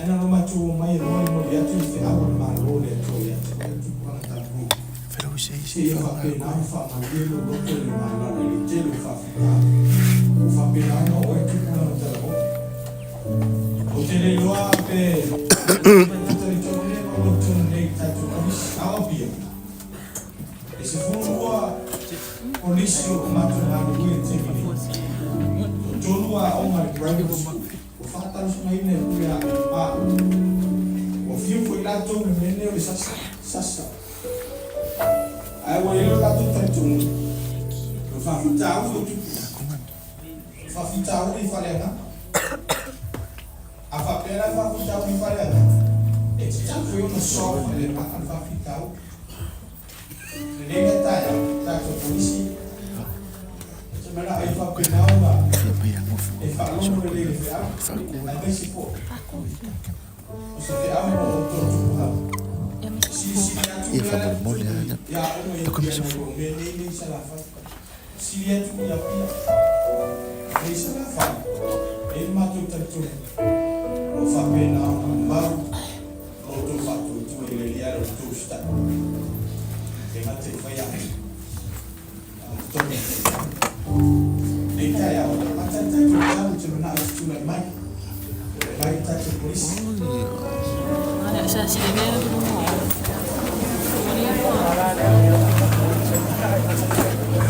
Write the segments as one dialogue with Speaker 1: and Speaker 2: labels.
Speaker 1: Ae na ona matou omai e molimoli atu i feau a le Malo o le Atua ia te oe le tupulaga talavou, seia faapena ona faamalie lou loto i le malala i le tele o faafitauli ua faapena ona oo ai le tupulaga talavou. Ou te le iloa pe talitonu nei ma ua totonu nei i le tatou Kolisi a o Apia e 12 Kolisi o lo o matou galulue i le taimi nei, toatolu aoga a le Primary School, Ua faatalosagaina e pule aʻe ma ua fiu foi latou i le mea lenei o le sasa, sasa. Ae ua i ai lo latou talitonuga, o le faafitauli o tupu, o le faafitauli i faaleagaga. A faapea la e faafitauli i faaleagaga, e tatau foi ona solve faaleagaga le faafitauli. Lenei la taeao, tatou Kolisi, ou te manao ia faapena ona e faalogo lelei i le feau, aemaise foi o se feau mo outou tupulaga. E silisili atu
Speaker 2: Ia
Speaker 1: mea la e
Speaker 2: faamolemole
Speaker 1: tutupu
Speaker 2: lava
Speaker 1: i aoga i
Speaker 2: Tako
Speaker 1: Apia
Speaker 2: mea
Speaker 1: nai lo mea nei lea i Salafai. Sili atu i Apia lea i Salafai, e i ai le matou talitonuga o lo o faapena ona mau lo outou faatuatua i le Alii a lo outou usitai. E gata i faiaoga, a o totonu o faiaoga. Nei taeao, a taitai tou talo te manao e te tulai mai, tulai mai le tatou Kolisi.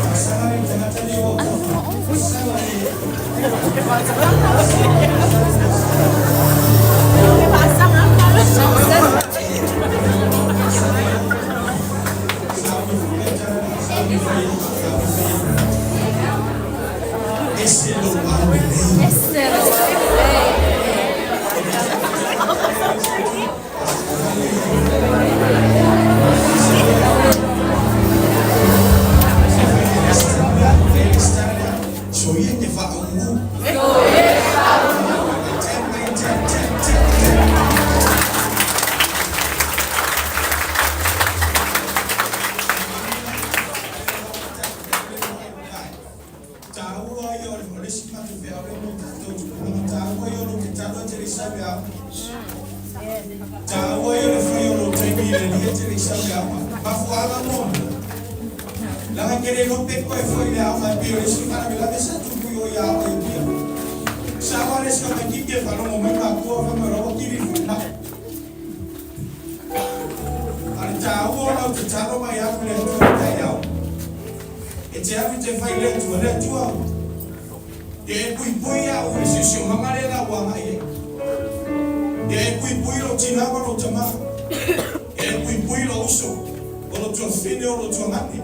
Speaker 1: Faasaga le tagata nei o autafa, saga le. Ese lou aulelei. Soia te faauu. 10, 9, 10, 10, 10, 10. Taua ia o le isi matou feau lea mo tatou tupulaga, taua ia o lou tatalo ae te le i sau i le aoga. Taua ia o le fai o lou taimi i le Alii ae te le i sau i le aoga. Mafuaaga muamua, leaga e te le iloa pe toe foi i le aoga e pei o le isi faalavelave sa tupu i o i aoga i Apia. Sa aua le isi tamaititi e faalogo mai matua fai mai o la ua kili le falemai. A o le taua o lau tatalo mai alu i le Atua i le taeao, e te alu e te fai i le Atua, Le Atua, ia e puipui au i le siosiomaga lea la ua agai ai. Ia e puipui lou tinā ma lou tamā. Ia e puipui lou uso, o lou tuafafine o lou tuagane.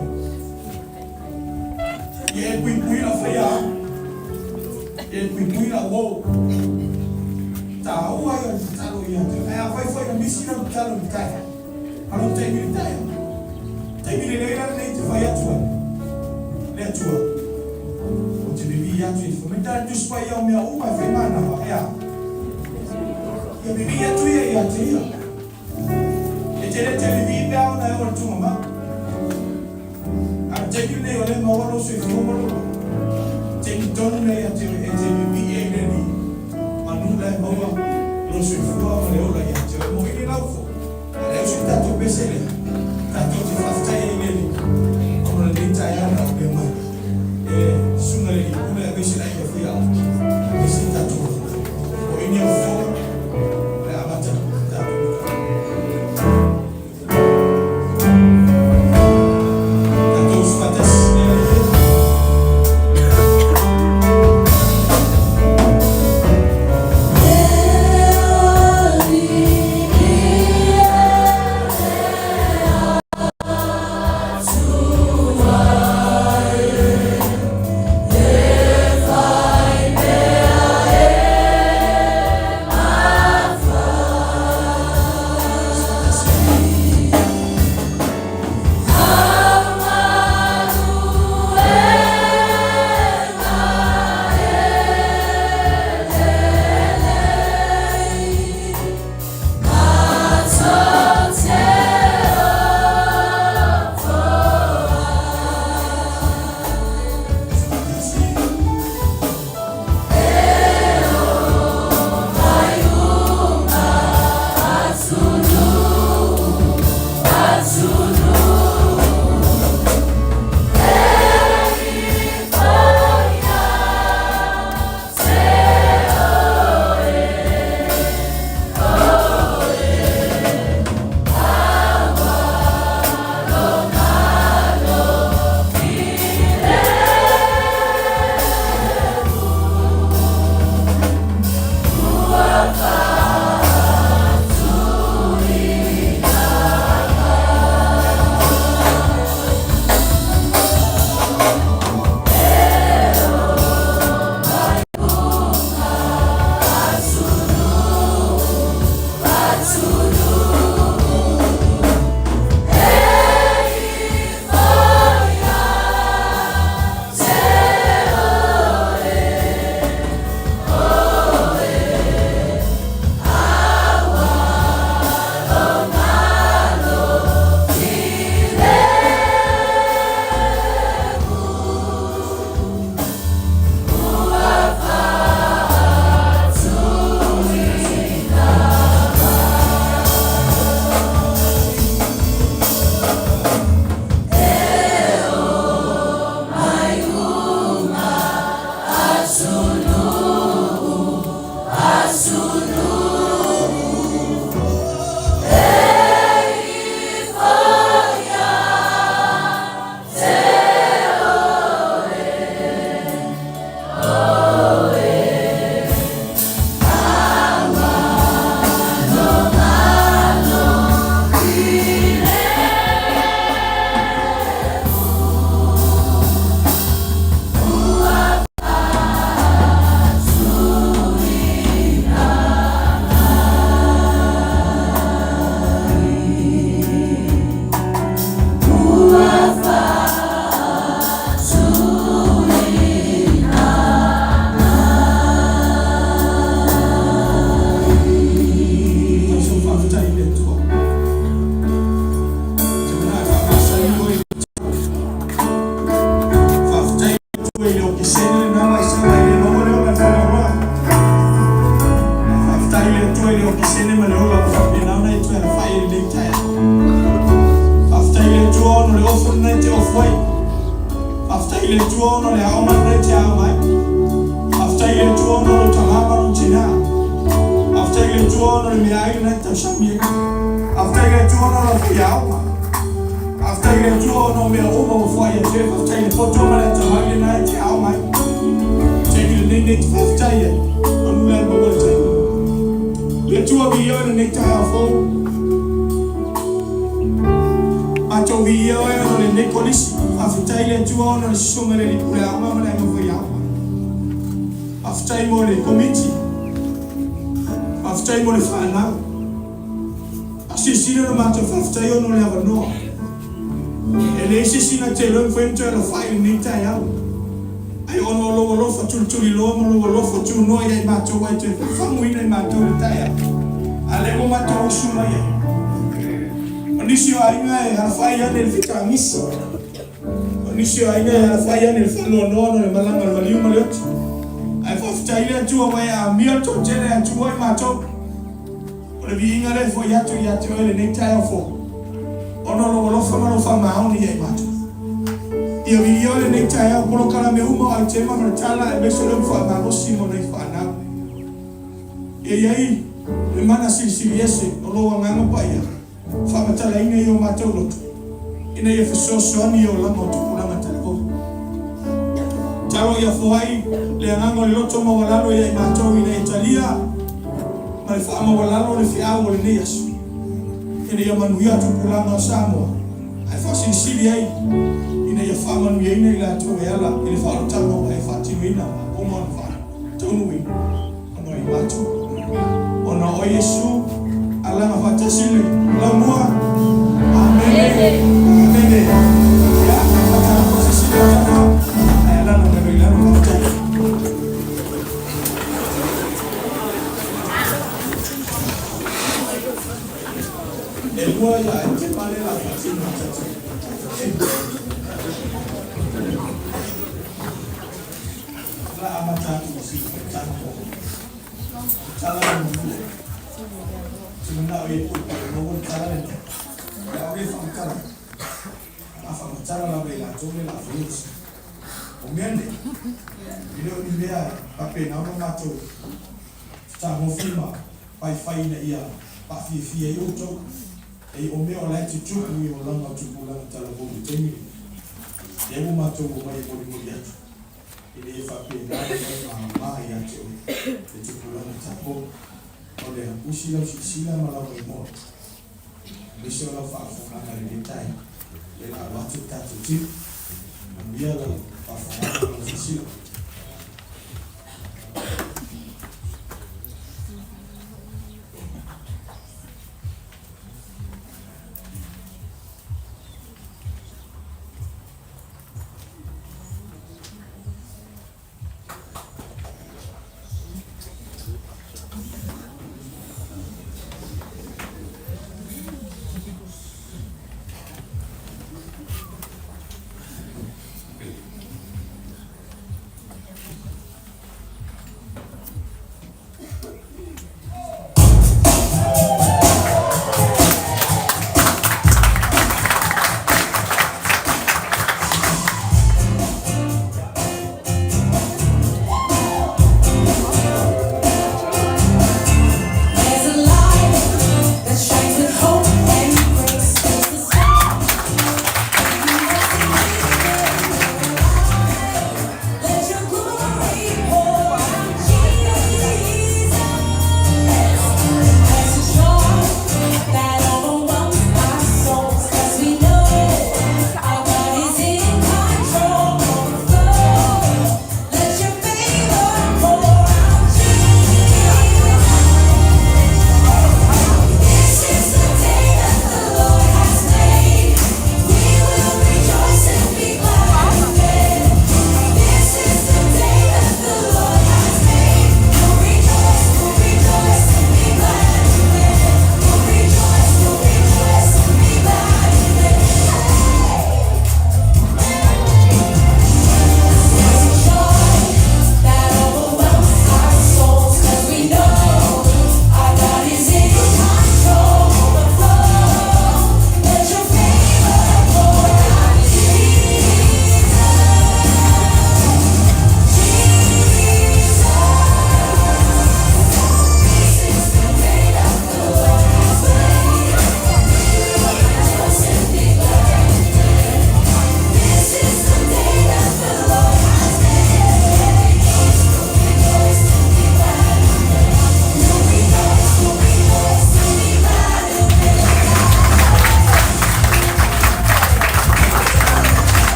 Speaker 1: Ia e puipui lau faiaoga. Ia e puipui lau uo. Taua ia o le tatalo ia te oe. Ae afai foi na misi lau tatalo i le taeao, a lou taimi i le taeao, taimi lelei la lenei e te fai atu ai, Le Atua, ou te vivii atu i le fai mai tala Tusi Paia o mea uma e fai manava, e a? Ia vivii atu ia ia te ia. E te le te vivii pe a ona e oo i le tugamau. A o le taimi lenei o lea e maua lou soifua ma lou ola, taimi tonu lea ia te oe e te vivii ai i le Alii, manu la e maua lou soifua ma le ola ia te oe. Moʻi le laufo, a leai o si tatou pese lea, tatou te faafetai ai i le Alii, ona o lenei taeao na opea mai e le Susuga i le Alii Pule aemaise le aiga faiaoga, aemaise le tatou atunuu. Moʻi nia fofoga, o le a amata le tatou Tatou usu faatasi i le Alii. Tausau faafetai i le Atua. Te mana e faamasani oe i le Faafetai i le Atua i le okesene lena ma i saga i le maua le ola na le oloa. Faafetai i le Atua i le okesene ma le ola ua faapena ona e toe alafai ai i lenei taeao. Faafetai i le Atua ona o le ofo lena e te ofo ai. Faafetai i le Atua ona o le aoga lena e te aoga ai. Faafetai i le Atua ona o lou tama ma lou tinā. Faafetai i le Atua ona o le meaai lena e te tausami ai. Faafetai i le Atua ona o lau faiaoga. Faafetai i le Atua ona o mea uma ua foai ia te oe. Faafetai i le poto ma le atamai lena e te aoga ai. Taimi lenei nei te faafetai ai, manu le maua le taimi. Le Atua viia oe lenei taeao fou. Matou viia oe ona o lenei kolisi. Faafetai i le Atua ona o le susuga i le Alii Pule Aoga ma le Aiga Faiaoga. Faafetai mo le Komiti. Faafetai mo le fanau. Faasilasila lo matou faafetai ona o le avanoa. E leai se isi na te iloa e mafai ona toe alofai i lenei taeao, ae ona o lou alofa tulituliloa ma lou alofa tunoa ia i matou ai toe fafaguina i matou le taeao, a lea ua matou usu mai ai. O nisi o aiga e alafai ane i le fetagisi, o nisi o aiga e alafai ane i le faanoanoa ona o le malaga a le maliu ma le oti. Ae faafetai i le Atua ua e amia le toatele e Atua i matou. O le viiga lea e foi atu ia te oe i lenei taeao fou, ona o lou alofa ma lou faamaoni ia i matou. Ia viia oe i lenei taeao, polokalame uma o aitema ma le tala aemaise o le upu faamalosi mo nai fanau. Ia i ai le mana silisili ese o lou Agaga Paia faamatalaina i o matou loto, ina ia fesoasoani i olaga o tupulaga talavou. Talo ia foai le agaga o le loto maualalo ia i matou ina ia talia ma le faamaualalo le feau o lenei aso, ina ia manuia tupulaga o Samoa, ae faasilisili ai ina ia faamanuiaina i latou e ala i le faaolataga ua e faatinoina ma uma ona faataunuuina ona o i matou. Ona o Iesu alaga faatasi le laumua. Amene. Amene. Ia, faatalofa se isi lea tafa, ae alaga mai loa i lalo. Faafetai. E lua ia aitema lea la faatino e tatou. La amata atu ma sina faitaga mo tala lona lua. Ou te manao ia puepue maua le tala lenei. O le a ou le faamatala ai. A faamatala lava e latou le la faia se. O mea nei, e le o ni mea e faapena ona matou fetagofi ma faifai ina ia faafiafia ai outou. E o mea o la e tutupu i olaga o tupulaga talavou i le taimi lenei. Lea ua matou omai e molimoli atu. E le faapena ona mama ia te oe le tupulaga tapo. O lea, usi lau silasila ma lau maimoa, aemaise o lau faafofogaaga i lenei taeao, lea la avatu le tatou tino. Manuia lau faafofogaaga ma lau silasila.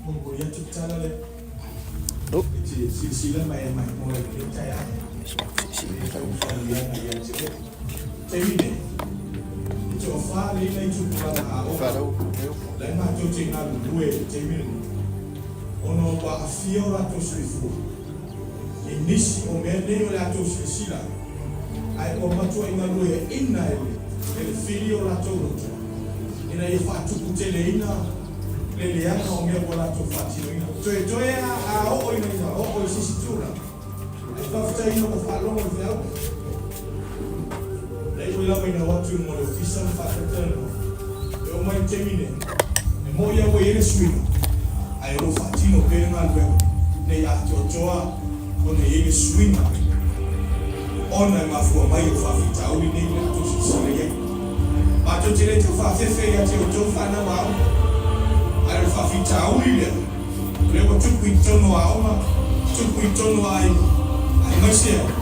Speaker 1: molimoli atu le tala lea. E te silasila ma e maimoa i lenei taeao. E le faamanuiaga ia te oe. Taimi nei, e toafa lea nai tupulaga aoga la e matou te galulue i le taimi lenei, ona ua aafia o latou soifua i nisi o mea nei o le a tou silasila ai, ae ua matuai galueaina e le fili o latou loto ina ia faatuputeleina le leaga o mea ua latou faatinoina. Toetoe a oo ina ia oo i se isi tulaga, ae faafetai ina ua faalogo i le feau. Leai ua lava ina o atu i luga o le ofisa ma faatalatalanoa, e oo mai i le taimi nei, e moni lava ua i ai le suiga, ae o lo o faatino pea le galuega ina ia atoatoa ona i ai le suiga ona e mafua mai o faafitauli nei o le a tou silasila i ai. Matou te le tau faafefe ia te outou fanau aoga, ae o le faafitauli lea, o lea ua tupu i totonu o aoga, tupu i totonu o aiga, aemaise ai,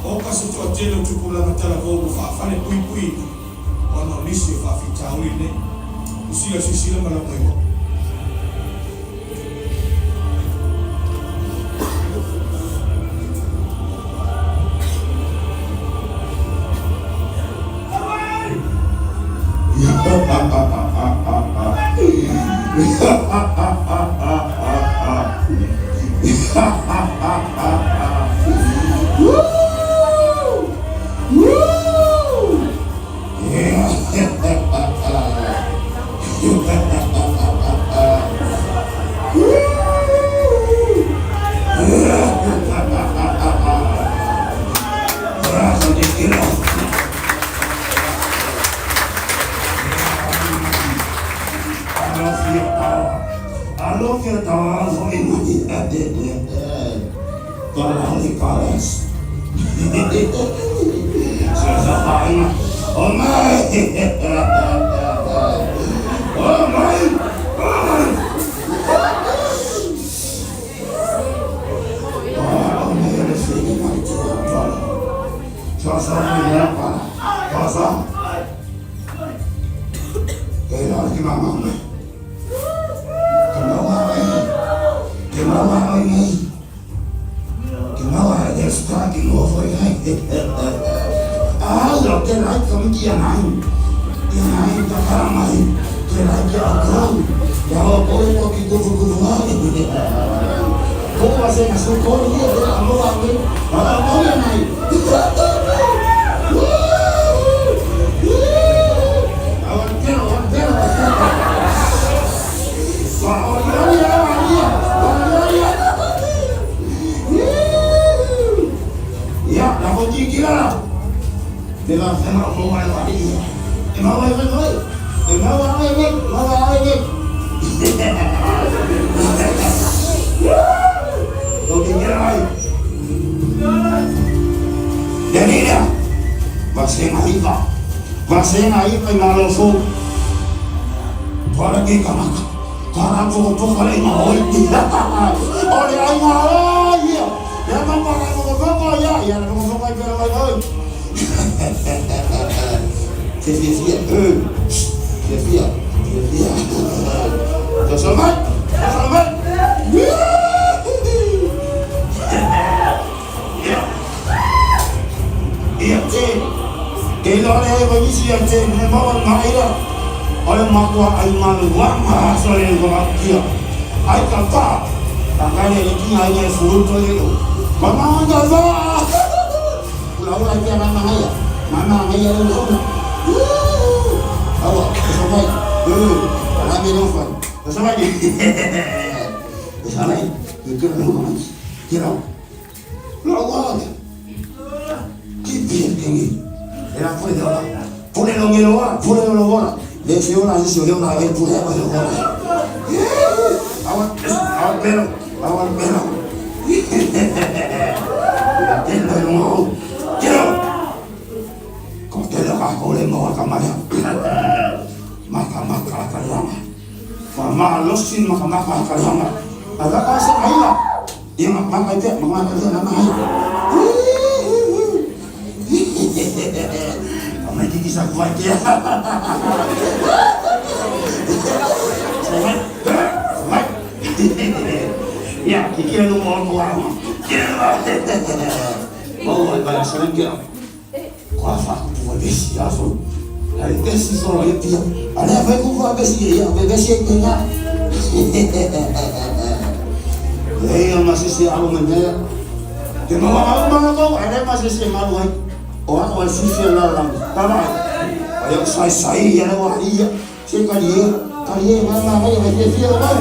Speaker 1: oka se toatele o tupulaga talavou ua faafalepuipuiina ona o nisi o faafitauli nei. Usila silasila ma lau mai moa.
Speaker 2: Ia, kikina numa o le aoga. Maua i vai aso ke Ko fa ku wa besi aso. Ai besi so ia pia. Ale fa ku fa besi ia, besi e nga. Ei, ma se se alo manya. Te maua au ma ko, ale ma se se malu ai. O a o si se la la. Ta vai. Ai o sai sai ia le wa ia. Se ka lie, ka lie ma ma ma ia fia fia o mau.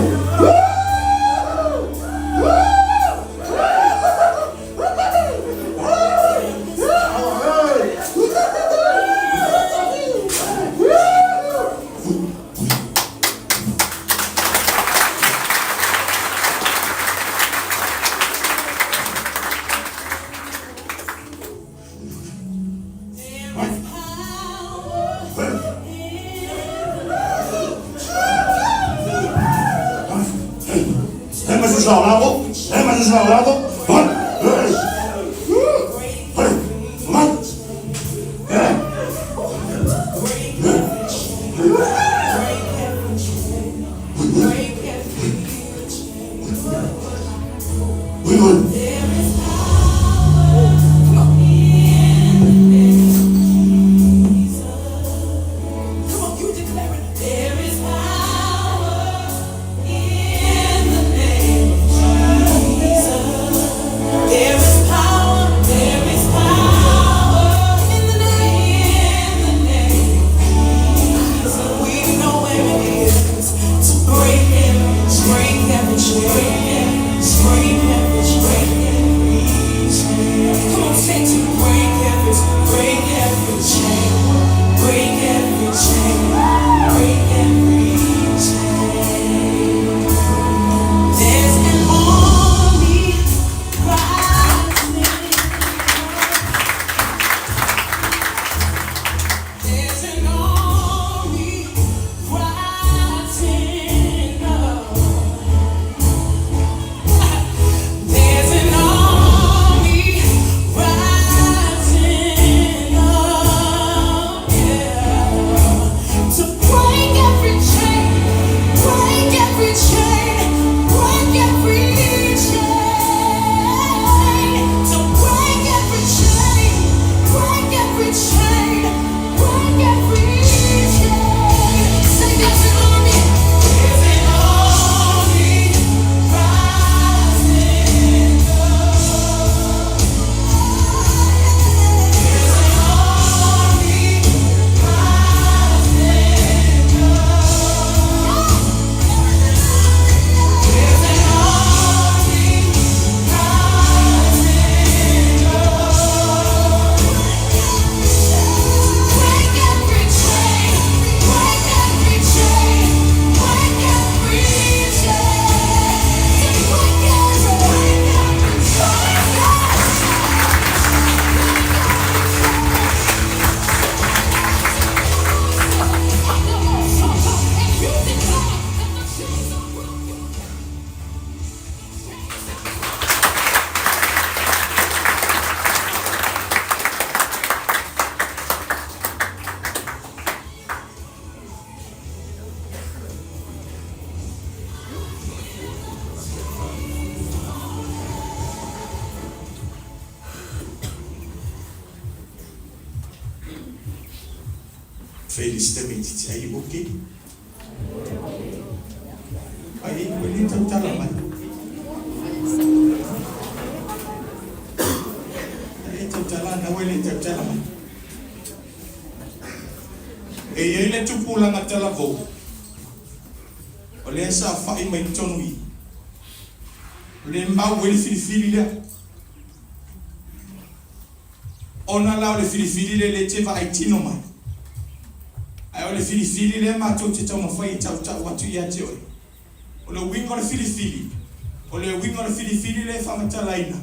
Speaker 1: Félicité tamaitiiti, are you okay? Ai, ua le tautala mai. E tautala na ua le tautala mai. E i ai le tupulaga talavou, o lea sa afa'i mai totonu i i. O le mau ai le filifili lea. Ona la o le filifili lea e le te vaai tino mai. Ae o le filifili lea matou te taumafai e tautau atu ia te oe. O le uiga o le filifili, o le uiga o le filifili lea e faamatalaina,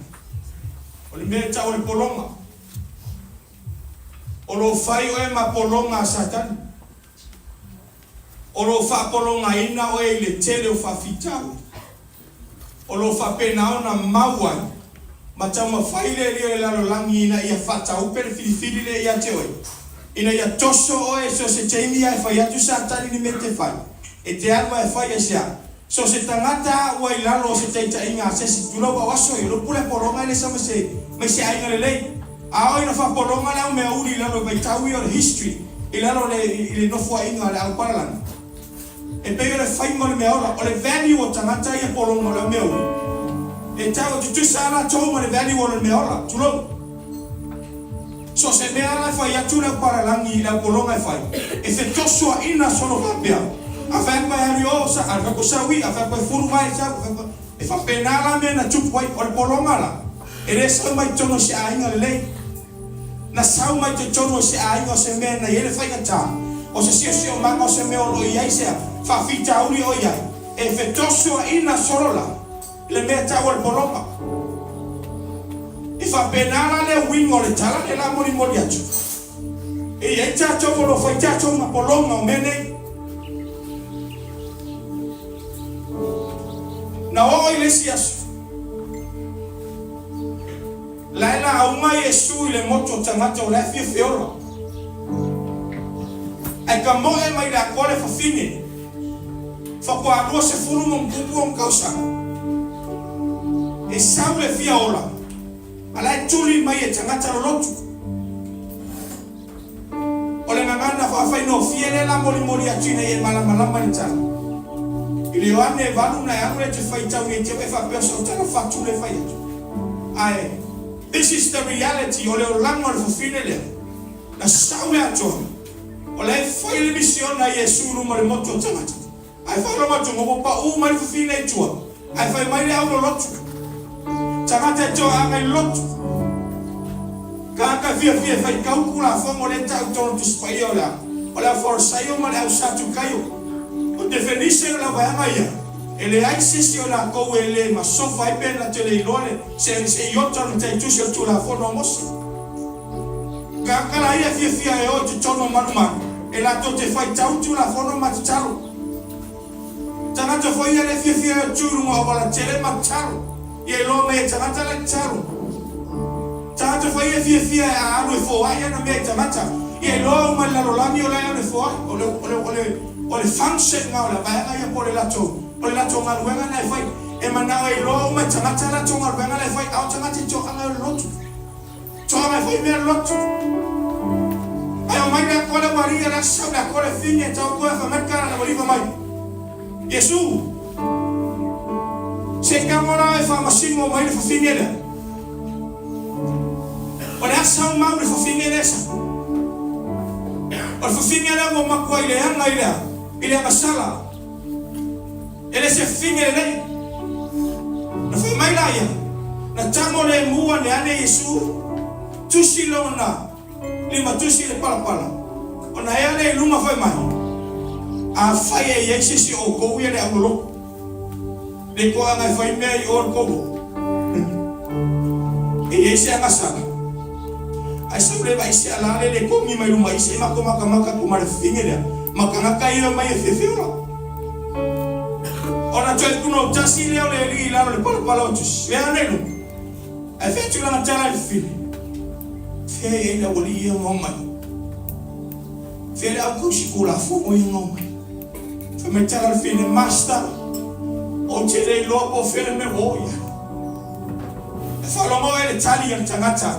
Speaker 1: o le mea e tau o le pologa. O lo o fai oe ma pologa a Satani. O lo o faapologaina oe i le tele o faafitauli. O lo o faapena ona mau ai ma taumafai le alii o le lalolagi ina ia faataupe le filifili lea ia te oe, ina ia toso oe so o se taimi ae fai atu Satani ni mea e te fai, e te alu ae fai aisea? So se tagata a ua i lalo o se taitaiga a se isi, tulou au aso i lou pule pologa e le sau mai se mai se aiga lelei. A oo ina faapologa le au meauli i lalo i vaitau ia o le history i lalo o le i le nofoaiga a le au palalagi, e pei o le faiga o le meaola, o le value o tagata ia pologa o le au meauli, e tau e tutusa a latou ma le value o le meaola, tulou. So o se mea la e fai atu le au palalagi i le au pologa e fai, e fetosoaina solo faapea, a fai atu e alu i o, sa, a fai atu e sau i, a fai atu e fulu vae, sau, a fai atu e faapena la mea na tupu ai. O le pologa la, e le sau mai totonu o se aiga lelei. Na sau mai totonu o se aiga o se mea na i ai le faigata, o se siosiomaga o se mea o lo o i ai se faafitauli o i ai, e fetosoaina solo la le mea tau o le pologa. E faapena la le uiga o le tala lea la molimoli atu. E i ai tatou o lo o fai tatou ma pologa o mea nei. Na oo i le isi aso, la e lauga Iesu i le motu o tagata o la e fia feola. Ae kamoe mai le akoa le fafine. Faatoa 20 ma puupuu ona tausaga e sau le fia ola, a la e tuli mai e tagata lolotu. O le gagana faafaigofie lea la molimoli atu ina ia e malamalama i le tala. I le Ioane 8 na e alu lea e te faitau nei te i e faapea o sau tala fatu lea e fai atu. Ae this is the reality o le olaga o le fafine lea na sau le atoa. O la e fai le misiona a Iesu i luma o le motu o tagata. Ae faalogo atu, ua pau mai le fafine i tua, ae fai mai le au lolotu. Tagata e toaaga i lotu. Tagata e fiafia e faitau Tulafono lea e tau i totonu o le Tusi Paia o le a? O le au Farisaio ma le au Satukaio. O definition o le au vaega ia, e leai se isi o i latou e le masofa ai pe na te le iloa le se se iota o le mataitusi o le Tulafono a Mose. Kakala ia fiafia e o i totonu o malumalu, e latou te faitau Tulafono ma tatalo. Tagata foi ia le fiafia e o tu i luga o auala tele ma tatalo, ia iloa mai e tagata la e tatalo. Tagata foi ia fiafia e a alu e foai ana mea i tagata, ia iloa uma e le lalolagi o la e alu e foai. O le, o le, o le, o le function na o le vaega ia po o le latou, o le latou galuega na e fai. E manao e iloa uma e tagata latou galuega la e fai, a o tagata i toaga e o le lotu. Toaga e fai mea lotu. Ae omai le akoa le uaria le asau le akoa le fine e tau koe fa mai kala le waliva mai. Iesu. Se kamo la e fa masino mai le fafine lea. O le asau mau le fafine lea sa. O le fafine lea ua matua i le aga i le i le agasala. E le se fine lelei. Na fai mai la ia, Na tago le mu ane ane Iesu, tusi lona lima tusi i le palapala, ona ea lea i luma fai mai, Afai e i ai se isi o outou ia le auloloku, le toaga e fai mea i o le tou lotu, e i ai se agasala, ae sau le vaai se ala le le togi mai luma i se matou matamata atu ma le fine lea, ma tagata ia e omai e fiafia ola. Ona toe punoutasi lea o le alii i lalo o le palapala o tusi, lea ana i luga. Ae fea tulaga tala i le fili? Fea e i ai le aualii ia na omai? Fea le au tausi Tulafono ia na omai? Fai mai tala le fili, Master, ou te le iloa po o fea le mea ua oo i ai. E faalogo oe i le tali a le tagata,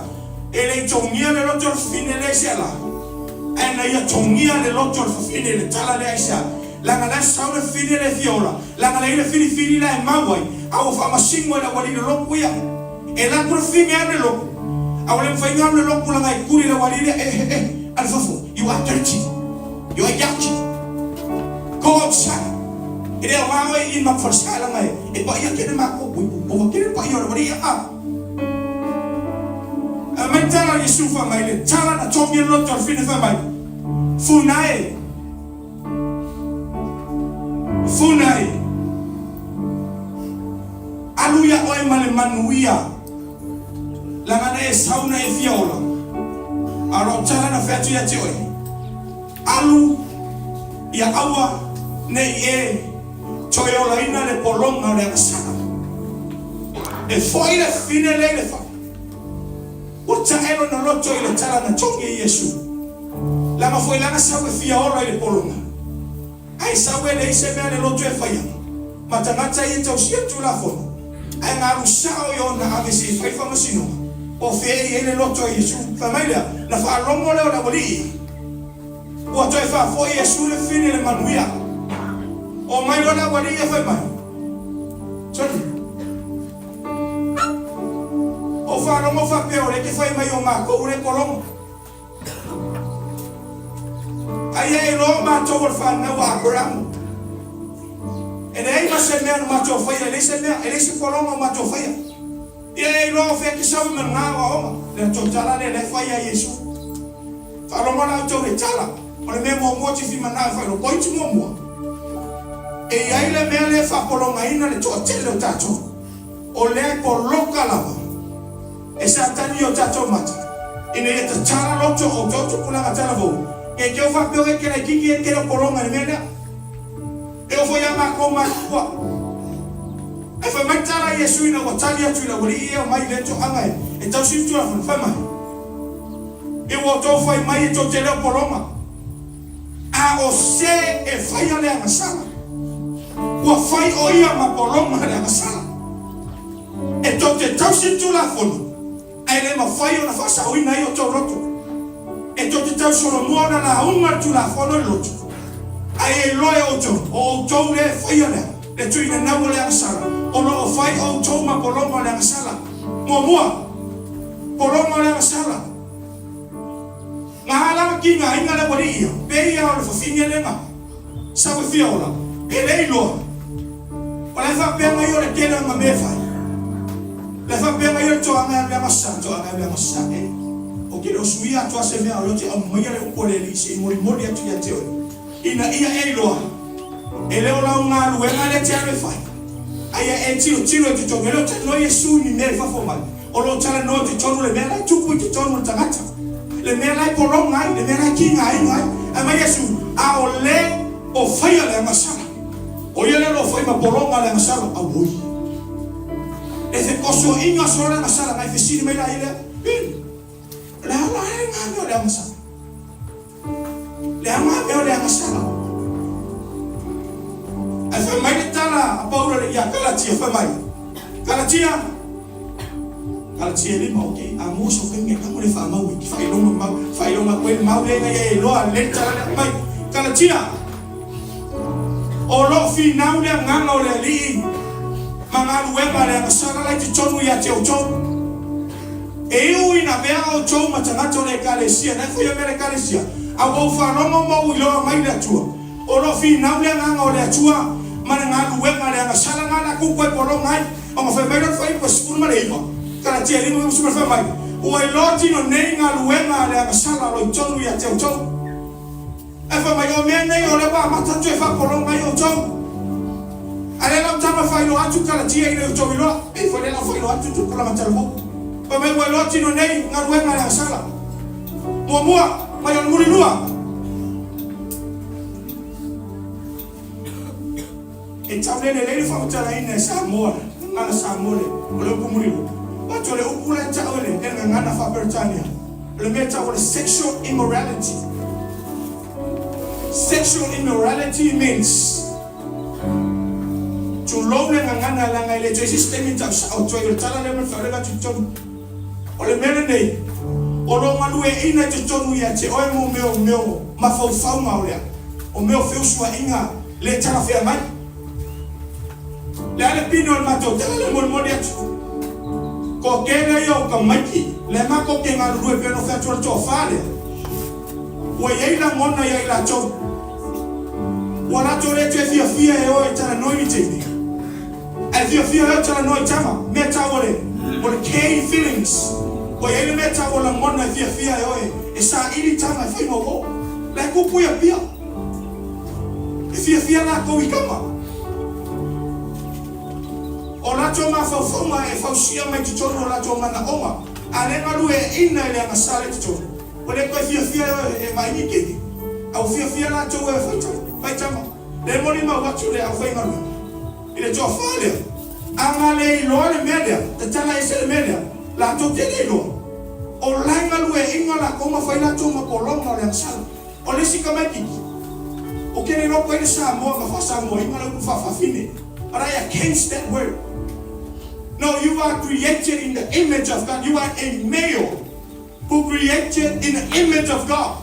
Speaker 1: e le i togia le loto o le fafine lea i se ala, ae na ia togia le loto o le fafine i le tala lea aisea? Leaga la e sau le fafine lea e fia ola, leaga la e i ai le filifili la e mau ai, a ua faamasino e le aualii le lotu ia. E alu atu le fafine alu le lotu, a ua le mafai ona alu le lotu leaga e tuli e le aualii lea, eh eh eh, alu fafo, you are dirty, you are yucky, go outside. E le aoga oe i i ma falesa leaga e paia tele matou, ua ova tele le paia o le aualii ia. Aumai tala a Iesu fai mai, le tala na togi e le loto o le fafine fai mai, Funa e. Funa e, alu ia oe ma le manuia, laga na e sau na e fia ola, a o lou tala na fai atu ia te oe, alu ia aua ne i e toe olaina le pologa o le agasala. E foi le fine lea i le fale, ua tae lona loto i le tala na togi e Iesu. Lama foi lana sau e fia ola i le pologa, ae sau e leai se mea le loto e faia. Ma tagata ia e tausia le Tulafono, ae na alu sao i ona ave se i fai le faamasinoga, po o fea e i ai le loto o Iesu. Fai mai lea, Na faalogo lea o le aualii, ua toe faafoi Iesu le fine i le manuia. Omai loa le aualii ia fai mai, Soli, ou faalogo faapea o lea e te fai mai o matou lea e pologa. Aia e iloa matou o le fanau a Aperamo. E leai ma se mea na matou faia, e leai se mea, e leai se pologa o matou faia. Ia e iloa o fea e te sau i ma lena aoaoga. Le tou tala lea lea e fai ia Iesu. Faalogo la outou i le tala. O le mea muamua tifi manao e fai loa, pointi muamua. E i ai le mea lea e faapologaina le toatele o tatou. O lea e poloka lava. E Satani i o tatou mata, ina ia tatala loto o outou tupulaga talavou, ne i te i faapea oe e te laititi e tele o pologa i le mea lea. E oo foi ia matou matua. Ae fai mai tala a Iesu ina ua tali atu i le aualii ia e omai i lea toaga e tausi le Tulafono, fai mai, E ua outou fai mai e tou te le o pologa, a o se e faia le agasala, ua fai o ia ma pologa le agasala. E tou te tausi le Tulafono, ae le mafai ona faasaoina ai outou loto. E tou te tausolomua ona lauga le Tulafono i le loto, ae e iloa e outou, o outou lea e faia lea, le tuinanau o le agasala, o lo o fai outou ma pologa o le agasala. Muamua, pologa o le agasala. Na ala ona tigaina le aualii ia, pei lava o le fafine lea na sau e fia ola, e le iloa. O la e faapea mai o le tele o na mea e fai. O la e faapea mai o le toaga e alu i le agasa, toaga e alu i le agasa e. Ou te le o suia atu lava se mea o lea ou te aumaia le upu a le Alii se i molimoli atu ia te oe, ina ia e iloa, e le o lau galuega lea e te alu e fai, a ia e tilotilo i totonu. E le o talanoa Iesu i ni mea i fafo mai. O lo o talanoa i totonu le mea la e tupu i totonu o le tagata, le mea la e pologa ai, le mea la e tigaina ai. Ae mai Iesu, A o le o faia le agasala, o ia lea o lo o fai ma pologa le agasala. Auoi! Le fekosoaina solo le agasala, na e fesili mai la ia lea, Pili, o le a la e nga mea o le agasala? Le a nga mea o le agasala? Ae fai mai le tala a Paulo ia Kalatia, fai mai, Kalatia, Kalatia e lima, ok, a mo so kai mea kamo le whaamau e ki whailonga mau, whailonga koe le mau le ngai e loa le tala le mai. Kalatia, o loo finau le agaga o le Alii ma galuega le agasala la i totonu ia te outou. E iu ina avea outou ma tagata o le Ekalesia, na e faia mea le Ekalesia, a ua ou faalogo ma ou iloa mai le Atua, o loo finau le agaga o le Atua ma le galuega le agasala na latou toe pologa ai. Ona fai mai lea o le fuaiupu e 19, Kalatia 5, 9, fai mai, Ua iloa tino nei galuega a le agasala o lo i tonu ia te outou. Ae fai mai, O mea nei o lea ua amata atu e faapologa ai outou. A lea la ua tama faailoa atu Kalatia ina ia outou iloa. Pei foi lea la ua faailoa atu tupulaga talavou. Fai mai, Ua iloa tino nei galuega a le agasala. Muamua, mai o le mulilua. E taulele lelei le faamatalaina e Samoa, le gagana Samoa le, o le upu mulilua. But o le upu la e tau e le, e le gagana faa-Peretania, o le mea e tau o le sexual immorality. Sexual immorality means, tulou le gagana leaga e le toe i se isi taimi e tau sao atu ai, o le tala lea ma le faaolega atu i totonu. O le mea lenei, o lo o galueaiina i totonu ia te oe mo mea o mea o mafaufauga o le o mea o feusuaiga le talafeagai. Le a le pine o le matou tala lea molimoli atu. Toatele ia o tamaiti le matou te galulue pei ona fai atu o le toafa lea. Ua i ai lagona ia i latou. Ua latou le toe fiafia e o e talanoa i ni teine. Ae fiafia ai o talanoa i tama, mea tau o le, o le gay feelings. Ua i ai le mea tau o lagona e fiafia e o e, e saili tama e fai ma uo. La e kupu i Apia. E fiafia latou i tama. O latou mafaufauga e fausia mai totonu o latou manaoga, a le galueaiina i le agasala i totonu, ua le toe fiafia e o e vaai ni teine, a ua fiafia latou e o e fai tama, fai tama. Le molimau atu le aufaigaluega i le toafa lea, a na le iloa le mea lea, tatala ese le mea lea, latou te le iloa, o la e galueaiina latou ma fai latou ma pologa o le agasala. O le isi tamaititi, ou te le iloa po o ai le Samoa ma faa-Samoaina le upu faafafine. But I against that word. No, you are created in the image of God. You are a male who created in the image of God.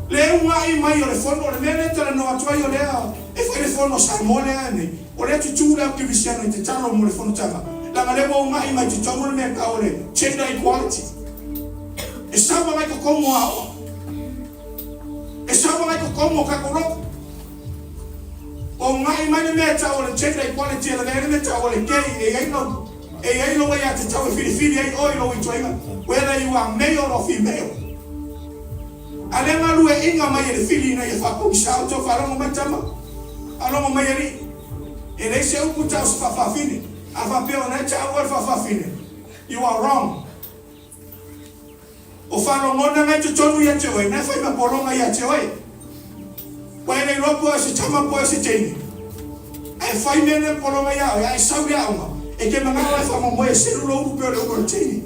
Speaker 1: Le uga'i mai o le fono, o le mea lea e talanoa atu ai o lea e fai le fono a Samoa lea nei, o lea e tutū le au kerisiano i te talo mo le fonotaga, leaga lea ua uga'i mai totonu le mea e tau o le gender equality. E sau agai totonu o aoga. E sau agai totonu o tatou lotu. Ua uga'i mai le mea e tau o le gender equality e lavea ai le mea e tau o le gay, e i ai lau e i ai lou aiatatau e filifili ai oe i lou ituaiga, whether you are male or female. A lea galueaiina mai e le fili ina ia faapogisa outou, faalogo mai tama, faalogo mai alii. E leai se upu tau se faafafine. A faapea o na e taua le faafafine, you are wrong. O faalogona na i totonu ia te oe, na e fai ma pologa ia te oe. Ua e le iloa po o se tama po o se teine. Ae fai mea na pologa ia oe, ae sau le aoga, e te manao e faamoemoe e selu lou ulu pei o le ulu o le teine.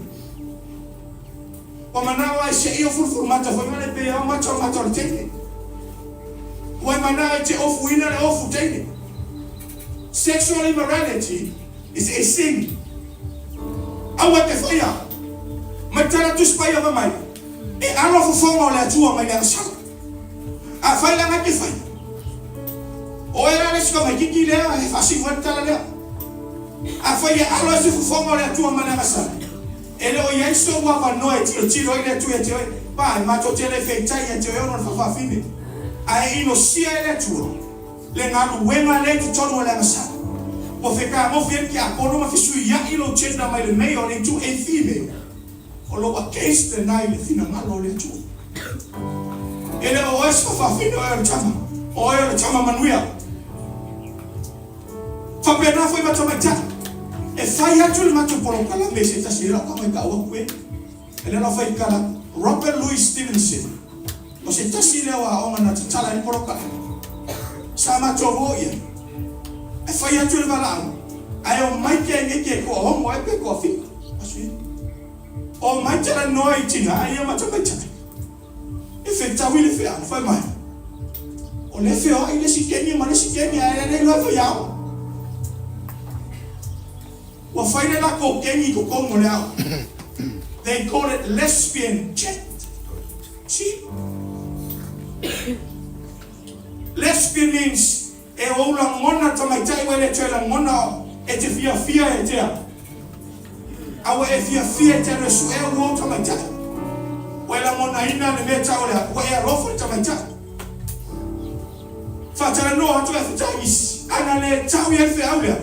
Speaker 1: Ua manao e seia o fulufulumata foi ma le pei ao mata o mata o le teine. Ua e manao e te ofuina le ofu teine. Sexual immorality is a sin. Aua e te whaia. Mai tala Tusi Paia fai mai, E alo fofoga o le Atua mai le agasala. A fai la ngai te whai. O e la le isi tamaititi lea e faasino ai le tala lea. A fai e alo ai se fofoga o le Atua ma le agasala, e le o i ai sou avanoa e tilotilo ai le Atua ia te oe, pa, e matou te le feitai ia te oe ona o le faafafine, ae inosia e le Atua le galuega lea i totonu o le agasala. Ua fetagofi ai le tiakono ma fesuia'i lou gender mai le male into a female. O lou against lena i le finagalo o le Atua. E le o oe se faafafine, o oe o le tama. O oe o le tama manuia. Faapena foi ma tamaitai. E fai atu le matou polokalame i se tasi e lau tama i tau atu e. E le lau fai kala Robert Louis Stevenson. O se tasi lea o aoga na tatala ai le polokalame. Sa matou o i ai. E fai atu le valaau, ae omai ke nei ke toaono ai pe toafitu. Aso ia. Omai talanoa i tina ia ma tamaitai. E fetau i le feau, fai mai, O le feoai le isi keni ma le isi keni ae le iloa e faiaoga. Ua fai le latou keni i totonu o le aoga. They call it lesbian chat. See? Lesbian means e ou lagona tamaitai ua e le toe lagona e te fiafia e te a. A ua e fiafia e te alu e suʻe ua ou tamaitai. Ua e lagonaina le mea tau o le a, ua e alofa i le tamaitai. Faatalanoa atu e Afetagisi, ana le tau i ai le feau lea,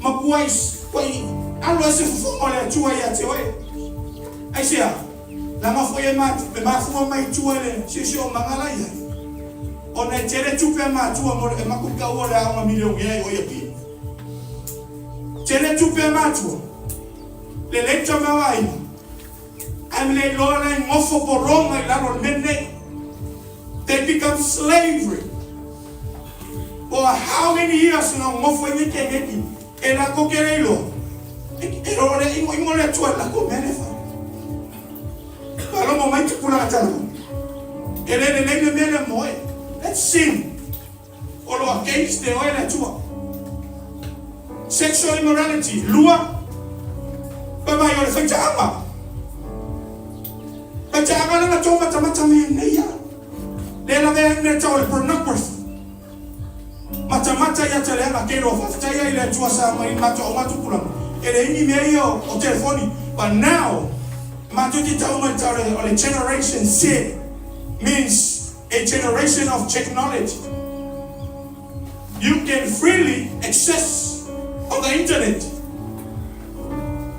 Speaker 1: ma puai, puai alo ai se fofoga o le Atua ia te oe. Aisea? Leaga foi e e mafua mai tua i le siosiomaga la i ai, ona e tele tupe a matua mo le e maku taua o le aoga milionea i o i Apia. Tele tupe a matua, lelei tamaoaiga, ae le iloa la e nofo pologa i lalo o le mea lenei. They become slavery. For how many years na nofo ai nei keneki, e latou te le iloa, e o le imoimo le Atua i le latou mea lea e fai. Faalogo mai tupulaga talavou. E le lelei le mea lea mo oe. That's sin. O lo against e oe le Atua. Sexual immorality. Lua, fai mai o le faitaaga. Faitaaga lea na tou matamata mai ai nei a. Lea lavea ai le mea tau o le pornography. Matamata ia te leaga ke loa faafetai ai i le Atua sa mai matou aoga tupulaga e leai ni mea ia o telefoni but now matou te tau mai tau o le generation Z means a generation of technology you can freely access on the internet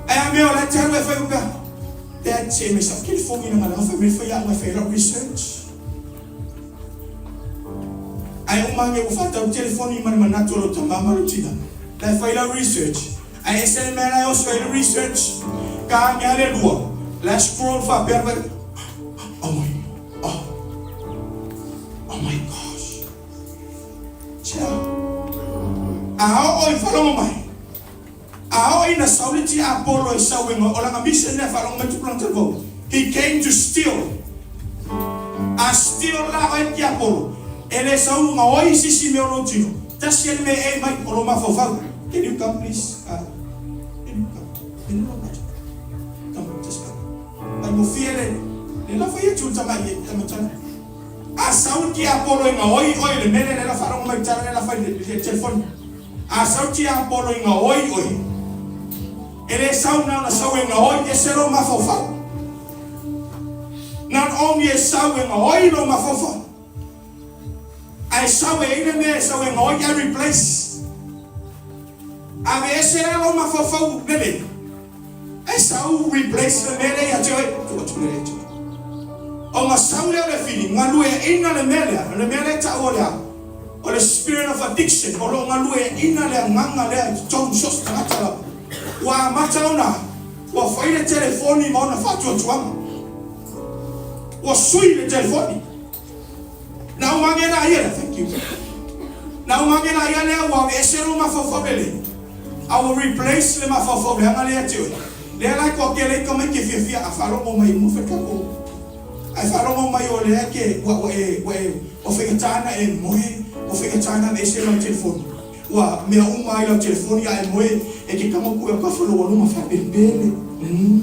Speaker 1: ae a mea o la e te alu e fai upea Dad se mai sa telefoni na ngala fai mai fai a'u e fai lau research. Ae uma ane ua faatau telefoni ma le manatu o lou tama ma lou tina la e fai lau research ae ese le mea la e oso ai le research ka ane a le lua la e scroll faapea fai oh my oh oh my gosh Tia a oo i faalogo mai a oo ina sau le tiapolo e sau e o lana mission lea faalogo mai tupulaga talavou he came to steal A steal la oe tiapolo, e le sau gaoi se isi mea o lou tino. Tasi le mea e mai o lou mafaufau. Can you come please? Can you come? Can you come? Come, just come. Faigofie le le la fai atu le tamai e tamatala. A sau le tiapolo e gaoi oe i le mea lea lea la faalogo mai tala lea la fai i le telefoni. A sau le tiapolo e gaoi oe, e le sau na ona sau e gaoi ese lou mafaufau. Not only e sau e gaoi lou mafaufau, ae sau e ai le mea e sau e gaoi ae replace. Aveese la lou mafaufau lelei, ae sau replace le mea lea ia te oe, tuu atu lea ia te oe. Ona sau lea o le fili, galueaina le mea lea, o le mea lea e taua o le a? O le spirit of addiction, o lo o galueaina le agaga lea i totonu so o se tagata lava. Ua amata ona, ua fai le telefoni ma ona faatuatuaga. Ua sui le telefoni. Na uma ane la ia lea, thank you. Na uma ane la ia lea ua aveese lou mafaufau lelei, a ua replace le mafaufau leaga lea ia te oe. Lea la e toatele ai tamaiti e fiafia a faalogo mai uma fai tatou. Ae faalogo mai o lea e te ua ua e ua e ua faigata ona e moe, ua faigata ona aveese lau telefoni. Ua mea uma ai lau telefoni a e moe e te tago atu i autafa lou aluma faapelepele. Umm.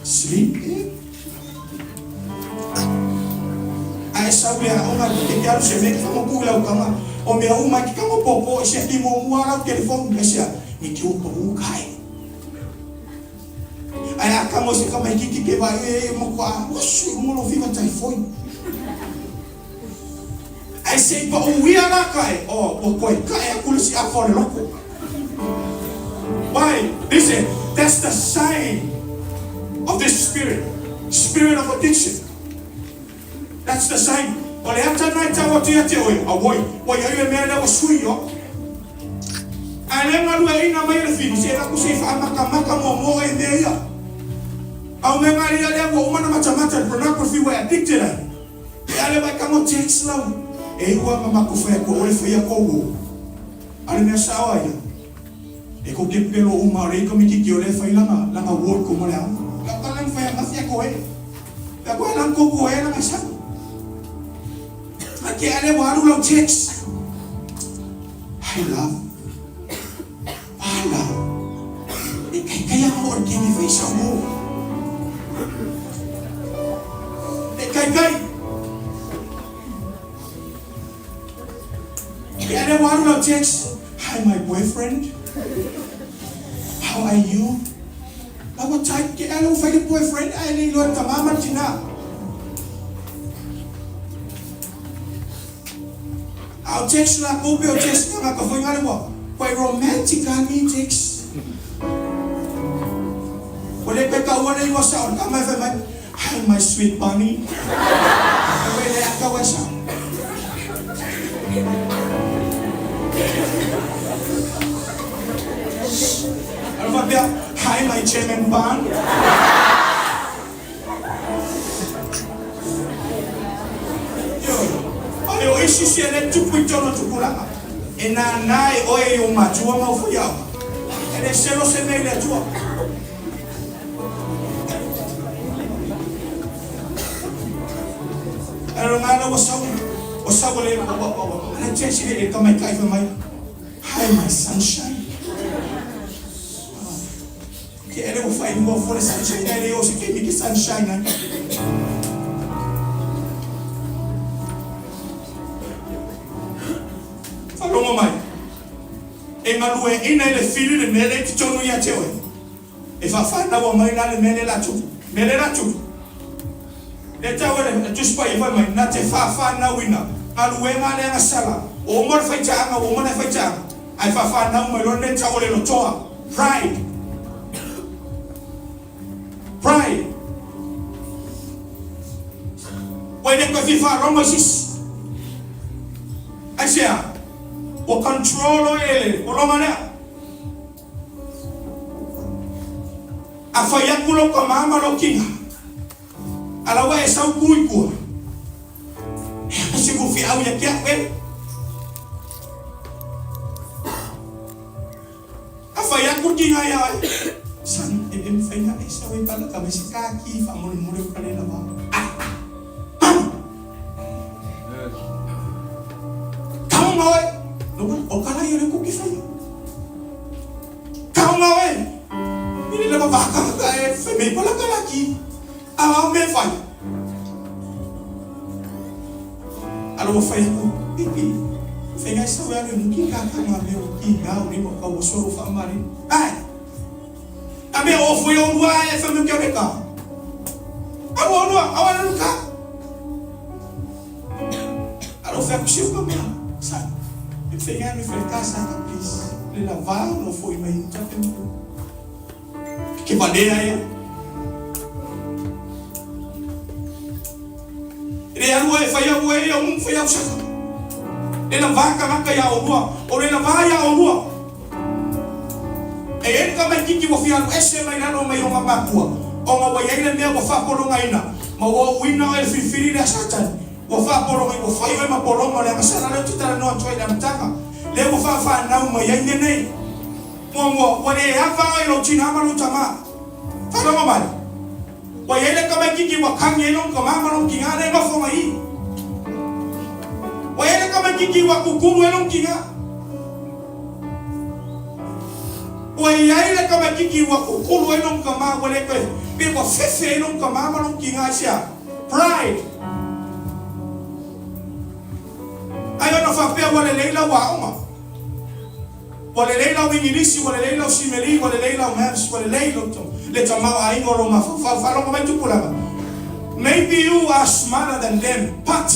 Speaker 1: Sleep eh. A e sau i le aoga e te alu se mea e te faamotu i lau tama, o mea uma e te tago popo i siaki muamua lau telefoni, aisea? Ne i te ua pau kai. Ae a tago i se tamaititi ke vaai e e matua oso i luga o lou fiva taifoi. Ae se i pau ia la kae, oh, ua toe kae atu le isi afa o le loko. Why? Listen, that's the sign of this spirit, spirit of addiction. That's the sign. O le ata lena e tau atu ia te oe, auoi, ua i ai le mea lea ua sui o. Ae le galueaiina mai e le fili, se laku se i faamatamata muamua oe i mea ia. A o mea galia lea ua uma ona matamata i le pornography ua e addicted ai. E ale mai ka mo text lau. E ua ma matou fai atu aua le faia tou o. A o le mea sao a ia, e tou te pelo uma o le tamaititi o lea e fai lana lana work uma le aoga. Lau tala na fai angafi a koe. Pe a koe lana tou koe lana sau. A ke ale ua alu lau text. Hi love. Pala. E kaikai ana o le kene fai sau mo. E kaikai. E ale ua alu lau text. Hi my boyfriend. How are you? La ua type ke ale ua fai le boyfriend ae le iloa e le tama ma le tina. A o text lakou pe o text tagata foi ngale ua quite romantic a ni text. Ua le toe taua le igoa sao o le tama e fai mai, Hi my sweet bunny. Fai mai le aka ua e sao. Alo faapea, Hi my German bun. Ioe, ae o isi sia lea e tupu i tonu o tupulaga, e nānā e oe i ou matua ma ou faiaoga, e le selo se mea i le Atua. Ae o ngā ua sau, ua sau le, ua, ua, ua, ua, le, le tamaitai fai mai, Hi my sunshine. Ke ele ua faaigoa fua le sunshine ae le o se taimi ke sunshine ai. Faalogo mai, e galueaina e le fili le mea lea i totonu ia te oe. E faafanaua mai la le mea lea la tupu. Mea lea la tupu. Lea tau e le Tusi Paia fai mai, na te faafanauina galuega lea na sala. Ua uma le faitaaga, ua uma ona e faitaaga, ae faafanau mai loa le mea tau o le lotoa. Pride. Pride. Ua e le toe fia faalogo i se isi. Aisea? Ua control oe e le pologa lea. A fai atu lou tama ma lou tina, a la ua e sau tu i tua, e ana se ua feau ia te au e. A fai atu le tina ia oe, Son, e le mafai ona e sau e palaka mai se kaki faamolemole o ka le lava. Ah! Manu! Tago ma oe! No. I le lava vakaka e fai mai palaka laki. A o mea fai. Alo ua fai aku, pipi, fai ngai sau e alu e muki kaka ngā mea o ki ngā o nei wa kau o soro wha mari. Ai! A mea o fui o rua e fai mai kia reka. Au o rua, au ala luka. Alo fai aku siu ka mea. Sa, e fai ngai me fai ka sa ka please. Le la va no foi mai uta pe mu. Ke valea ia. Le alua e fai au e ia mu fai au saka. Le la va ka maka ia o rua. O le la va ia o rua. E i ai le tamaititi ua fia alu ese mai lalo mai ona makua, ona ua i ai le mea ua faapologaina, ma ua uuina oe e le filifili lea a Satani, ua faapologa, ua fai oe ma pologa o le agasala lea ou te talanoa atu ai i le amataga, lea ua faafanau mai ai mea nei. Muamua, ua le ava oe i lou tinā ma lou tamā. Faalogo mai? Ua i ai le tamaititi ua kagi ai lona tamā ma lona tinā lea e nofo mai i i. Ua i ai le tamaititi ua kukulu ai lona tinā. Ua i ai le tamaititi ua kukulu ai lona tamā ua le toe, pe ua fefe ai lona tamā ma lona tinā i se a? Pride. Ai ona faapea ua lelei lau aoga. Ua lelei lau Igilisi, ua lelei lau Simeli, ua lelei lau Maths, ua lelei lou le tamaoaiga o lou mafaufau. Faalogo mai tupulaga. Maybe you are smarter than them, but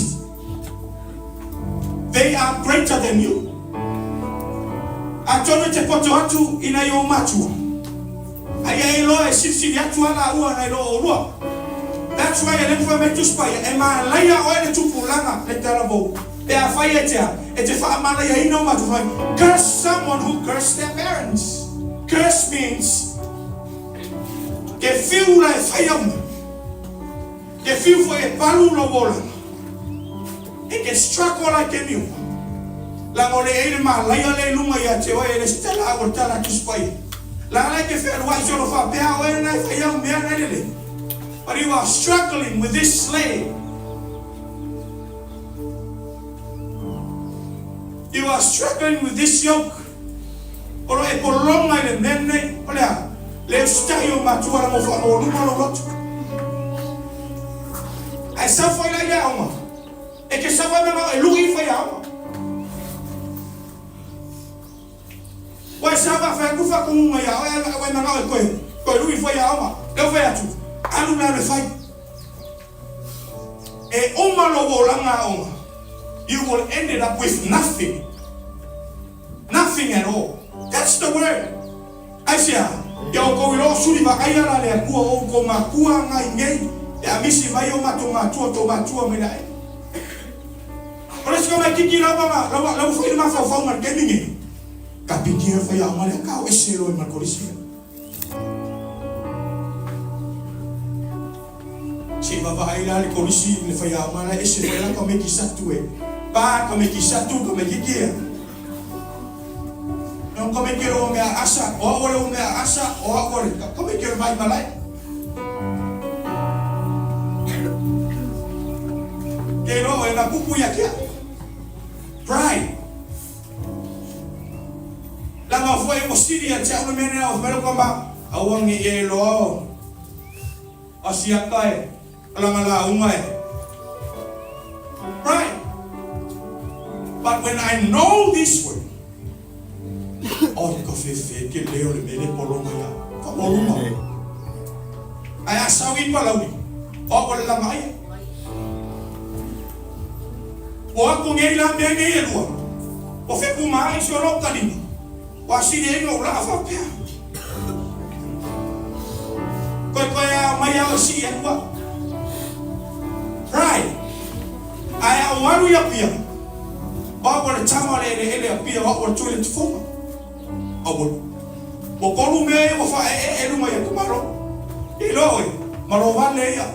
Speaker 1: they are greater than you. Atonu e te poto atu i nai ou matua. Aia e iloa e silisili atu a laua nai lo oulua. That's why e le mafai mai Tusi Paia, e malaia oe le tupulaga le talavou. Pe afai e te a, e te faamalaiaina ou matua fai mai, Curse someone who curse their parents. Curse means ke fiu la e fai au mea. Ke fiu foi e palu lou olaga. E ke struggle ai ke niupa. Laga o le i ai le malaia lea i luga ia te oe e le se tala au o le tala a Tusi Paia. Laga la e te fealuai solo faapea oe lena e fai au mea na e lelei. But you are struggling with this slave. You are struggling with this yoke. O lo e pologa i le mea lenei, o le a? Le usitai o matua la mo whaamaualuga lou loto. Ae sau foi la i le aoga. E ke sau ai manao e lui i fai aoga. Ua e sau a fai atu whakungunga ia oe, ua e manao e koe, koe lui i fai aoga. Leo fai atu, alu la le fai. E uma lou olaga aoga, you will ended up with nothing. Nothing at all. That's the word. Aisea? Ia outou iloa o suli vaaia la le Atua o outou makua agai nei, pe a misi mai o matou matua, tou matua mai le ae. O le isi tamaititi lava na, la ua, la ua fai le mafaufau ma le taimi nei. Kapiti e fai aoga lea, kao ese loa i ma le kolisi lea. Se i vaavaai la le kolisi i le faiaoga la e ese mai la tamaiti Satu e pa tamaiti Satu tamaititi e No tamaiti e lo mea asa o au le mea asa o au le tamaiti e mai malai Ke lo e na pupu ia kia Pride Langa foi ua sili ia te au le mea nei o mea ka ma aua nge e loa Asiata e langa lauga e Right But when I know this word Oh ka fefe ke leo le mele polonga ia ka polonga Ai a sau i palauli o o le langa ai O aku ngei la mea ngei e lua O fepu ma ai si o lo kalima O asili ai no la faapea Koe koe a mai au e sii atu au. Pride. Ae a ou alu i Apia, o au o le tama o le eleele Apia, o au o le toilet foga. Aua. Ua tolu mea ia ua faaeee i luga i aku malo. E iloa oe, ma lou vale ia.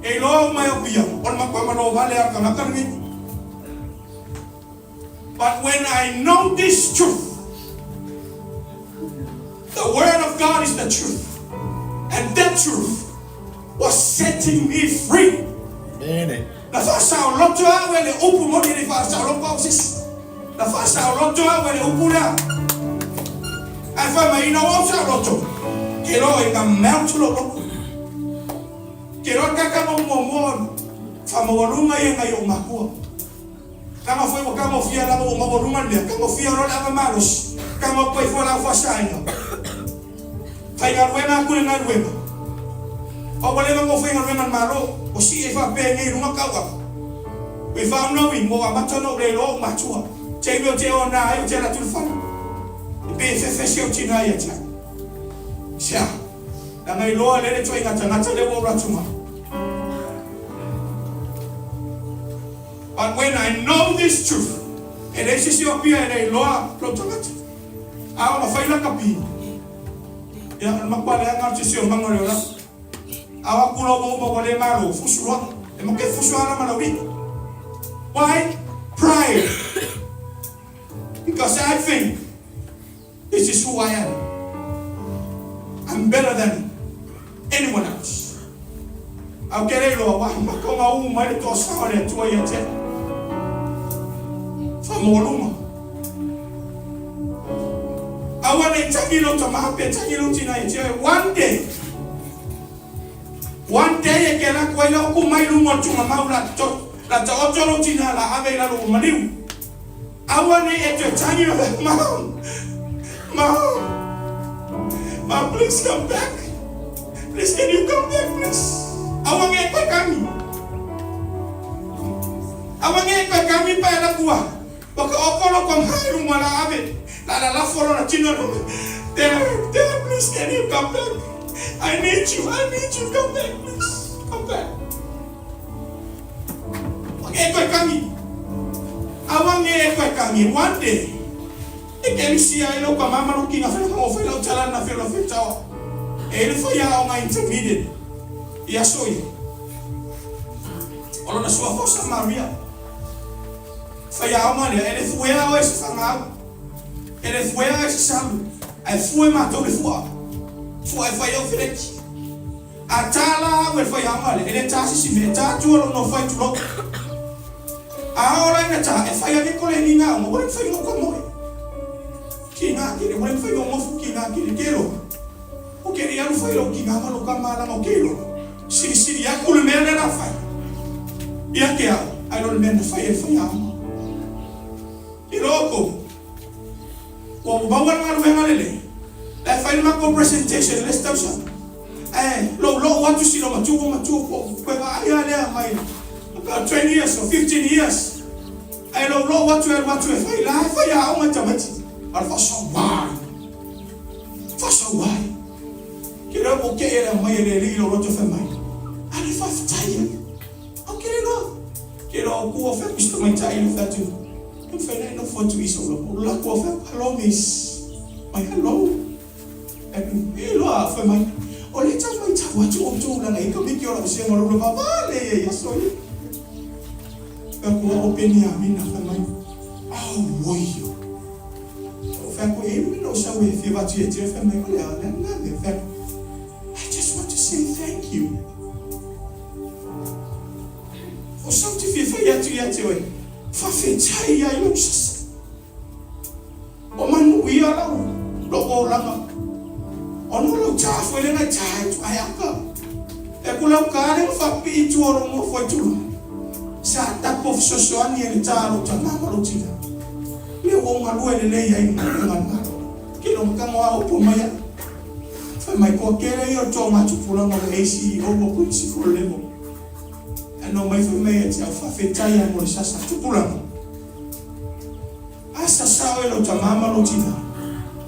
Speaker 1: E iloa uma e Apia, o le matua ma lou vale a le tagata lenei. But when I know this truth, the word of God is the truth. And that truth was setting me free. Amen. Na faasaoloto au e le upu moni e le faasaoloto au sisi. Na faasaoloto au e le upu lea. Ae fai mai ina ua ou saoloto, ke loa i ka melt lou loto. Ke loa kaka mau muamua ona faamaualuga ia nai ou makua. Leaga foi ua tagofia lava ua maualuga le mea, tagofia loa le ava malosi, tago atu ai fua lau faasaina. Faigaluega atu le galuega. A ua leva ona ou faigaluega i le Malo, ua sii ai faapenei i luga tauaga. Without knowing, ua amata ona ou le iloa ou matua. Taimi ou te ona ai ou te alu atu i le fale, e pei e fefe si ou tina ia te au. Sea, leaga iloa lea le ituaiga tagata lea ua ou alu atu ma. But when I know this truth, e leai se isi o Apia e le iloa lou tagata. A ona fai lakapi, ia, o le matua leaga o le siosiomaga o le olaga. A o atu loa ua uma ua le malo, fusu loa. E make fusu lava la ma laulii. Why? Pride. Because I think this is who I am. I'm better than anyone else. Au ke le iloa, ua amata ona ū mai le toasā o le Atua ia te au. Faamaualuga. Aua ne i tagi lou tama pe tagi lou tina ia te oe. One day, one day e kela atu ai lau ku mai luga o le tugamau la to, la taoto lou tina la ave i lalo o maliu. Aua ne i e toe tagi oe, Mom, Mom, Mom, please come back. Please can you come back, please? Aua ne i toe kagi. Aua ne i toe kagi pa e la tua. Ua ka oko lou tama i luma la ave, la lalafo lona tino i luma. Dad, Dad, please can you come back? I need you, I need you, come back, please, come back. Ua nge toe kagi. Aua nge e toe kagi. One day, e kelisia ai lou tama ma lou kina fela ka fai lau tala na fela fetao. E le fai aoga intermediate i aso ia. O lona suafa o Samaria. Fai aoga lea, e le fuea oe i se fagau, e le fuea oe i se salu, ae fue matou le fua. Fua e fai au feleki. A tā la au e le fai aoga lea, e le tā se isi mea, e tā tua lou nofo ai tulou. A oo la ina tā, e fai ane ko le ni ngā aoga, ua le mafai ona ou kamoe. Ki ngā kere, ua le mafai ona ou nofu ki ngā kere, ke loa. O ke le alu fai lou kina ma lou kama langa o ke loa. Silisili aku le mea lea la fai. Ia ke au, ai lo le mea na fai e le faiaoga. I loko, ua maua le galuega lelei, la e fai le matou presentation i le isi tausaga. Ae loulou atu si lou matua, ua matua po o koe vaai lava lea mai about 20 years or 15 years. Ae loulou atu e alu atu e fai, la e faiaoga i tamaiti. A o le faasauai, faasauai. Ke lea ua kee lea mai e le alii lou loto fai mai, A le faafetai ai. Au ke le loa. Ke loa o ku o fai ku tamaitai le fai atu. E mafai ona e nofo atu i sou loko. O laku o fai atu, hello miss. Mai hello. E ku e loa fai mai. O le tau mai tau atu o tou langa i ka miki o lau senga lo va va le ia ia so ia. Fai ku o Peniamina fai mai. Au oi. O fai atu, e umi lou sau e fia vatu ia te oe, fai mai, o le a, le a lena mea, fai atu, I just want to say thank you. O sau te fia fai atu ia te oe, faafetai ia i lou sasa. O manuia lau, lou olaga. Ona o lau tā foi lena i tā atu, ai aka. E ku lau kā le whapii tua ro mo foi tula. Sa tapo fesoasoani e le tā lou tama ma lou tina. Le ua ou galue lelei ai ma le Malo. Ke lo matango a opo mai ai. Fai mai koa kele ia o tō ngā tupuranga o le ACEO o principal level. Ae no mai fai mai ia te au faafetai ai mo le sasa tupuranga. A sasa oe lou tama ma lou tina.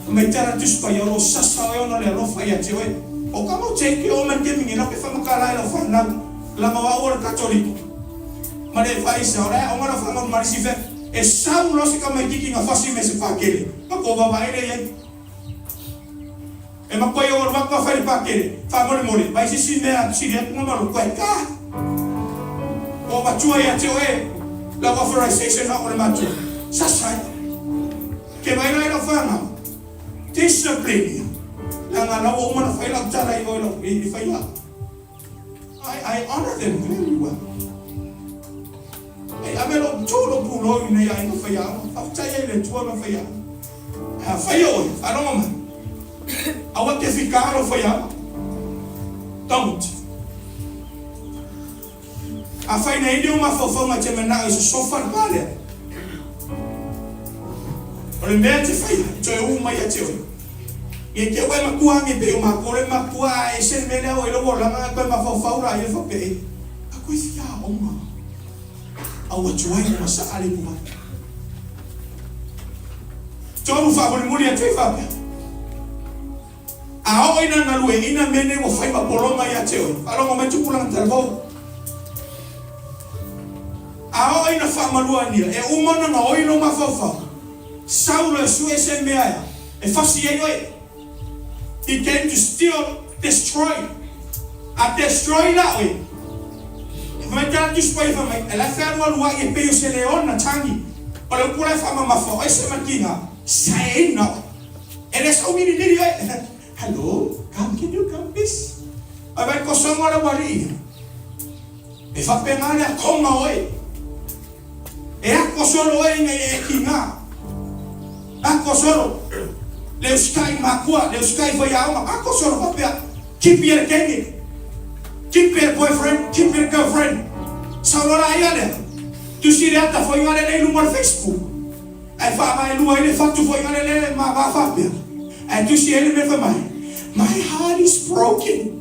Speaker 1: Fai mai tala tusi pai o lo sasa oe ona le alofa ia te oe. O ka mau take o mai kemi nge lau ke whamakala ai lau whanau. Langa o au o le Katoliko. Ma le whaisa o le aonga lau whanau marisi fe. E sau loa se tamaititi na fasi me se pakele, ma ko vavae lea i ai. E matua i ou alu atu a fai le pakele, faamolemole, vai se isi mea sili atu na malu, koe ka. Ua matua ia te oe lau authorization na o le matua. Sasa ai. Ke mai la i lau fanau, discipline ia. Leaga la ua uma na fai lau tala i oe lau i fai au. I honor them very well. E ave lou tu lou pulou i nei aiga faiaoga. Faafetai ai i le Atua ma faiaoga. Ae afai oe, faalogo mai. Aua te fika lou faiaoga. Don't. Afai na ili ou mafaufauga e te manao e sosofa le va lea, o le mea e te faia, e toe uu mai ia te oe. I te ua e matua age pei o matou le matua a ese le mea lea ua i lou olaga ae toe mafaufau laia faapea e a koe fia aoga a ua tuai ua masaa le ipuvai. Tolu faamulimuli atu ai faapea. A oo ina galueaiina mea nei ua fai ma pologa ia te oe, faalogo mai tupulaga talavou. A oo ina faamaluania, e uma ona gaoi lou mafaufau, sau loa e sue se mea e fasi ai oe. He came to steal, destroy. A destroy la oe, e fai mai tala Tusi Paia fai mai, e la e fealualuai e pei o se leona tagi. O le upu la e faamamafa, o ai se makiga, saeina oe. E le sau milimili oe. Hello, come, can you come please? Ai vai kosongo le ualii. E faapena le akonga oe. E ako solo oe ina ia e kiga. Ako solo. Le usikai makua, le usikai faiaoga. Ako solo faapea. Keep ia le kenge. Keep ia le boyfriend, keep ia le girlfriend. Sau loa la ia lea. Tusi le ata foiga lea i luma o le Facebook. Ae faavaelua ai le fatu foi ale le ma va faapea, ae tusi ai le mea fai mai, My heart is broken.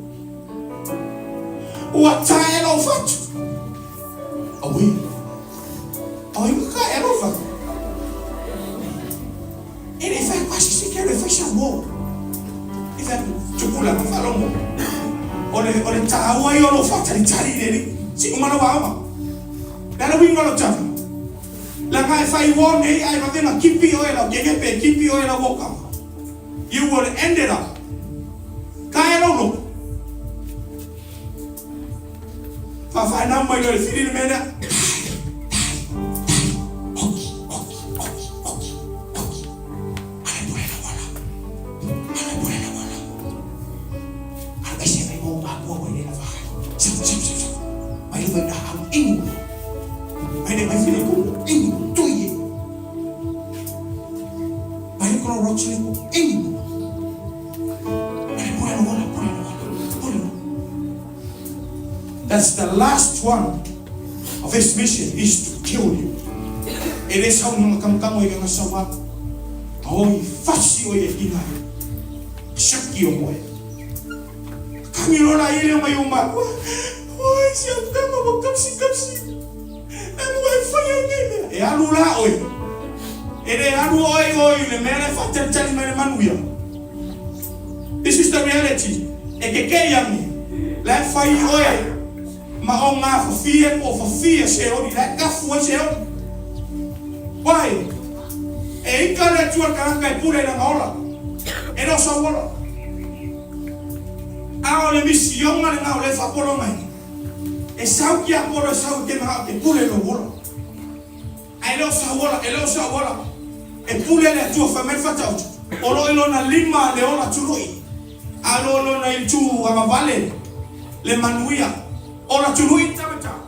Speaker 1: Ua taea lou fatu. Auē. Auē ua taea lou fatu. E le i fai atu a se se kere fai sa mo. E fai atu, tupulaga faalogo. O le, o le tāua ia o lou faatalitali i le Alii. Se i uma lau aoga. Le a le uiga o lau tala? Leaga e fai uo nei ae vave na kipi oe lau gege pe kipi oe lau okama. You will ended up kae lou loto. Faafaainau mai loa i le fili le mea lea. Tai, tai, tai, oki, oki, oki, oki, oki. Ala e pule lau ala. Ala e pule lau ala. Ala ese mai mo makua ua ile lava hai. Sau, sau, sau, sau. Mai le vai na au ingu. Mai le mai fili ku ingu tui e. Mai le kolo rock le ku ingu. Mai le pule lau ala, pule lau ala, pule lau. That's the last one of his mission is to kill you. E le sau nanga kangkango i kanga sawa. Oi, fasi oi e kina. Siaki o moe. Kami lola i le mai o makua. Oi, si au kama mo kapsi kapsi. E mo e whai ai nei mea. E alu la oi. E le alu oi oi le mea le whatalitali mai le manuia. This is the reality. E ke ke iangi. La e whai oe ma o ngā whawhie po whawhie se ori. La e kafu ai se ori. Why? E ika le Atua le kanaka e pule i lana ola. E le o sou ola. A o le misioga lena o lea e faapolo mai. E sau tiapolo e sau i te manao e te pule i lou ola. Ae le o sau ola, e le o sau ola. E pule le Atua fai mai le Faatauto, o lo o i lona lima le ola tului, a o lo o lona itu agavale le manuia. Ola tului le tamaitao.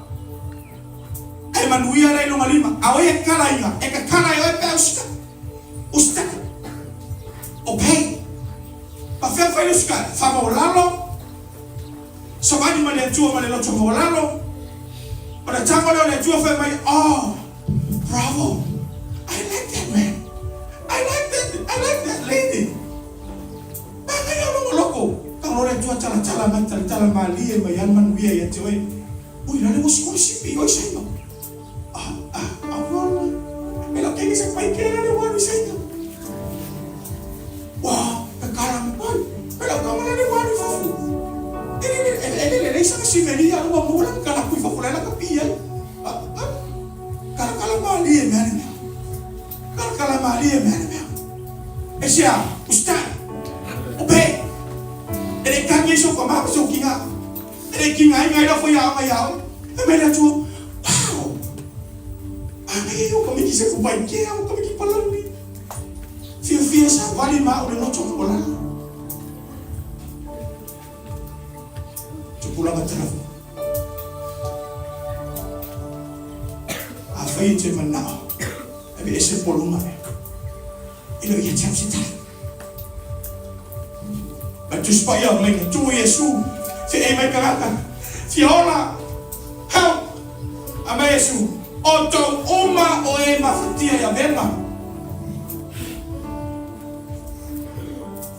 Speaker 1: Ae manuia la i lona lima. A o ai e kala iga? E kakala e oe pe a usita. Usitaka. Obey. Ma fea fai le usitaka? Faamaualalo. Savali ma le Atua ma le loto maualalo. Ona tago lea o le Atua fai mai, Oh, bravo. I like that man. I like that, I like that lady. Manaia o lona loko. Tago loa le Atua talatala mai, talatala malie mai lava le manuia ia te oe. Ui la le ua sikolasipi oi saina. Ah, ah, aua la. E lau keiki sa pai kela le ua saina. Ua, pe kala me pai. Pe lau kama la le ua ni fafu. E le e le le le sa si meli a ua mo la kala kui fafu la la ka pi ai. Ah, ah. Kala kala mali e mea le mea. Kala kala mali e mea le mea. E sia, ustai. Obey. E le kangi so ka ma so kinga. E le kinga inga i lafo ia anga ia oe. E mai le Atua, wow! Manaia ia o ka miki se ku Paikea, o ka miki Palauli. Fiafia savali ma au le loto maualalo. Tupulaga talavu. Afai e te manao, aveese poloma lea. E le o ia te au se tali. Tusi Paia mai na tuu Iesu, feʻei mai tagata, fia ola, help! A mai Iesu, Outou uma o e mafatia i avega.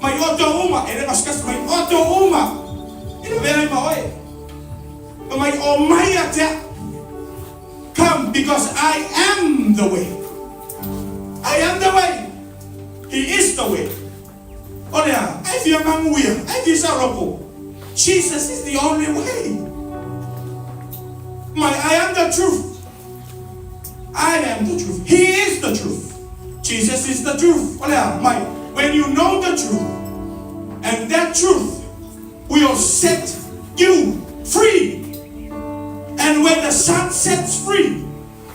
Speaker 1: Mai outou uma, e le gasegase mai outou uma i lavea ai ma oe. Fai mai, Omai ia te au. Come because I am the way. I am the way. He is the way. O le a? Ai fia manuia, ai fia saoloko. Jesus is the only way. My I am the truth. I am the truth. He is the truth. Jesus is the truth. O le a? My when you know the truth and that truth will set you free. And when the Son sets free,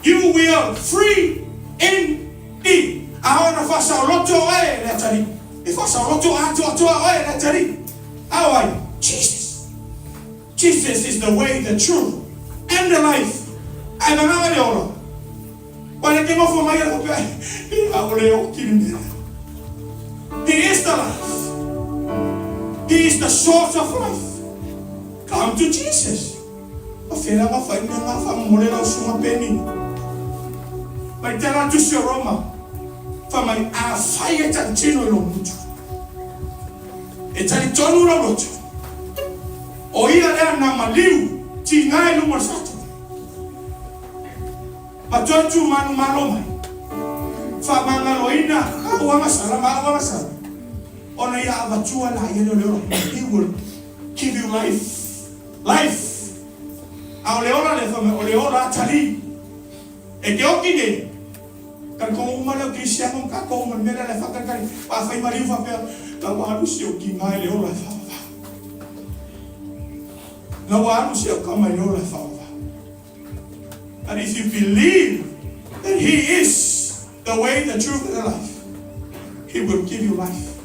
Speaker 1: you will free indeed. A ona faasaoloto oe e le Atalii, e faasaoloto atoatoa oe e le Atalii. A o ai? Jesus. Jesus is the way, the truth, and the life. Ae manao e le ola. Ua le ke nofo mai le hope ai, a o le oki le mea. He is the life. He is the source of life. Come to Jesus. O fea nga whai mea nga whamomole lau sunga peni. Mai tela tusi o Roma. Wha mai a whai e tali tino i lo mutu. E tali tonu lau lotu. O ia lea na maliu ti ngai luma o le Ma toe tu manumalo mai, faamagaloina au agasala ma au agasala, ona ia avatua laia lea o le ola. He will give you life. Life! A o le ola lea, fai mai, o le ola atalii. E ke oki nei, Talitonu uma lea o Kerisiano ma tatou ma le mea lea la e faatalitali, pa fai maliu faapea, La ua alu si ou tina i le ola e faavavau. La ua alu si au tama i le ola e faavavau. But if you believe that He is the way, the truth and the life, He will give you life.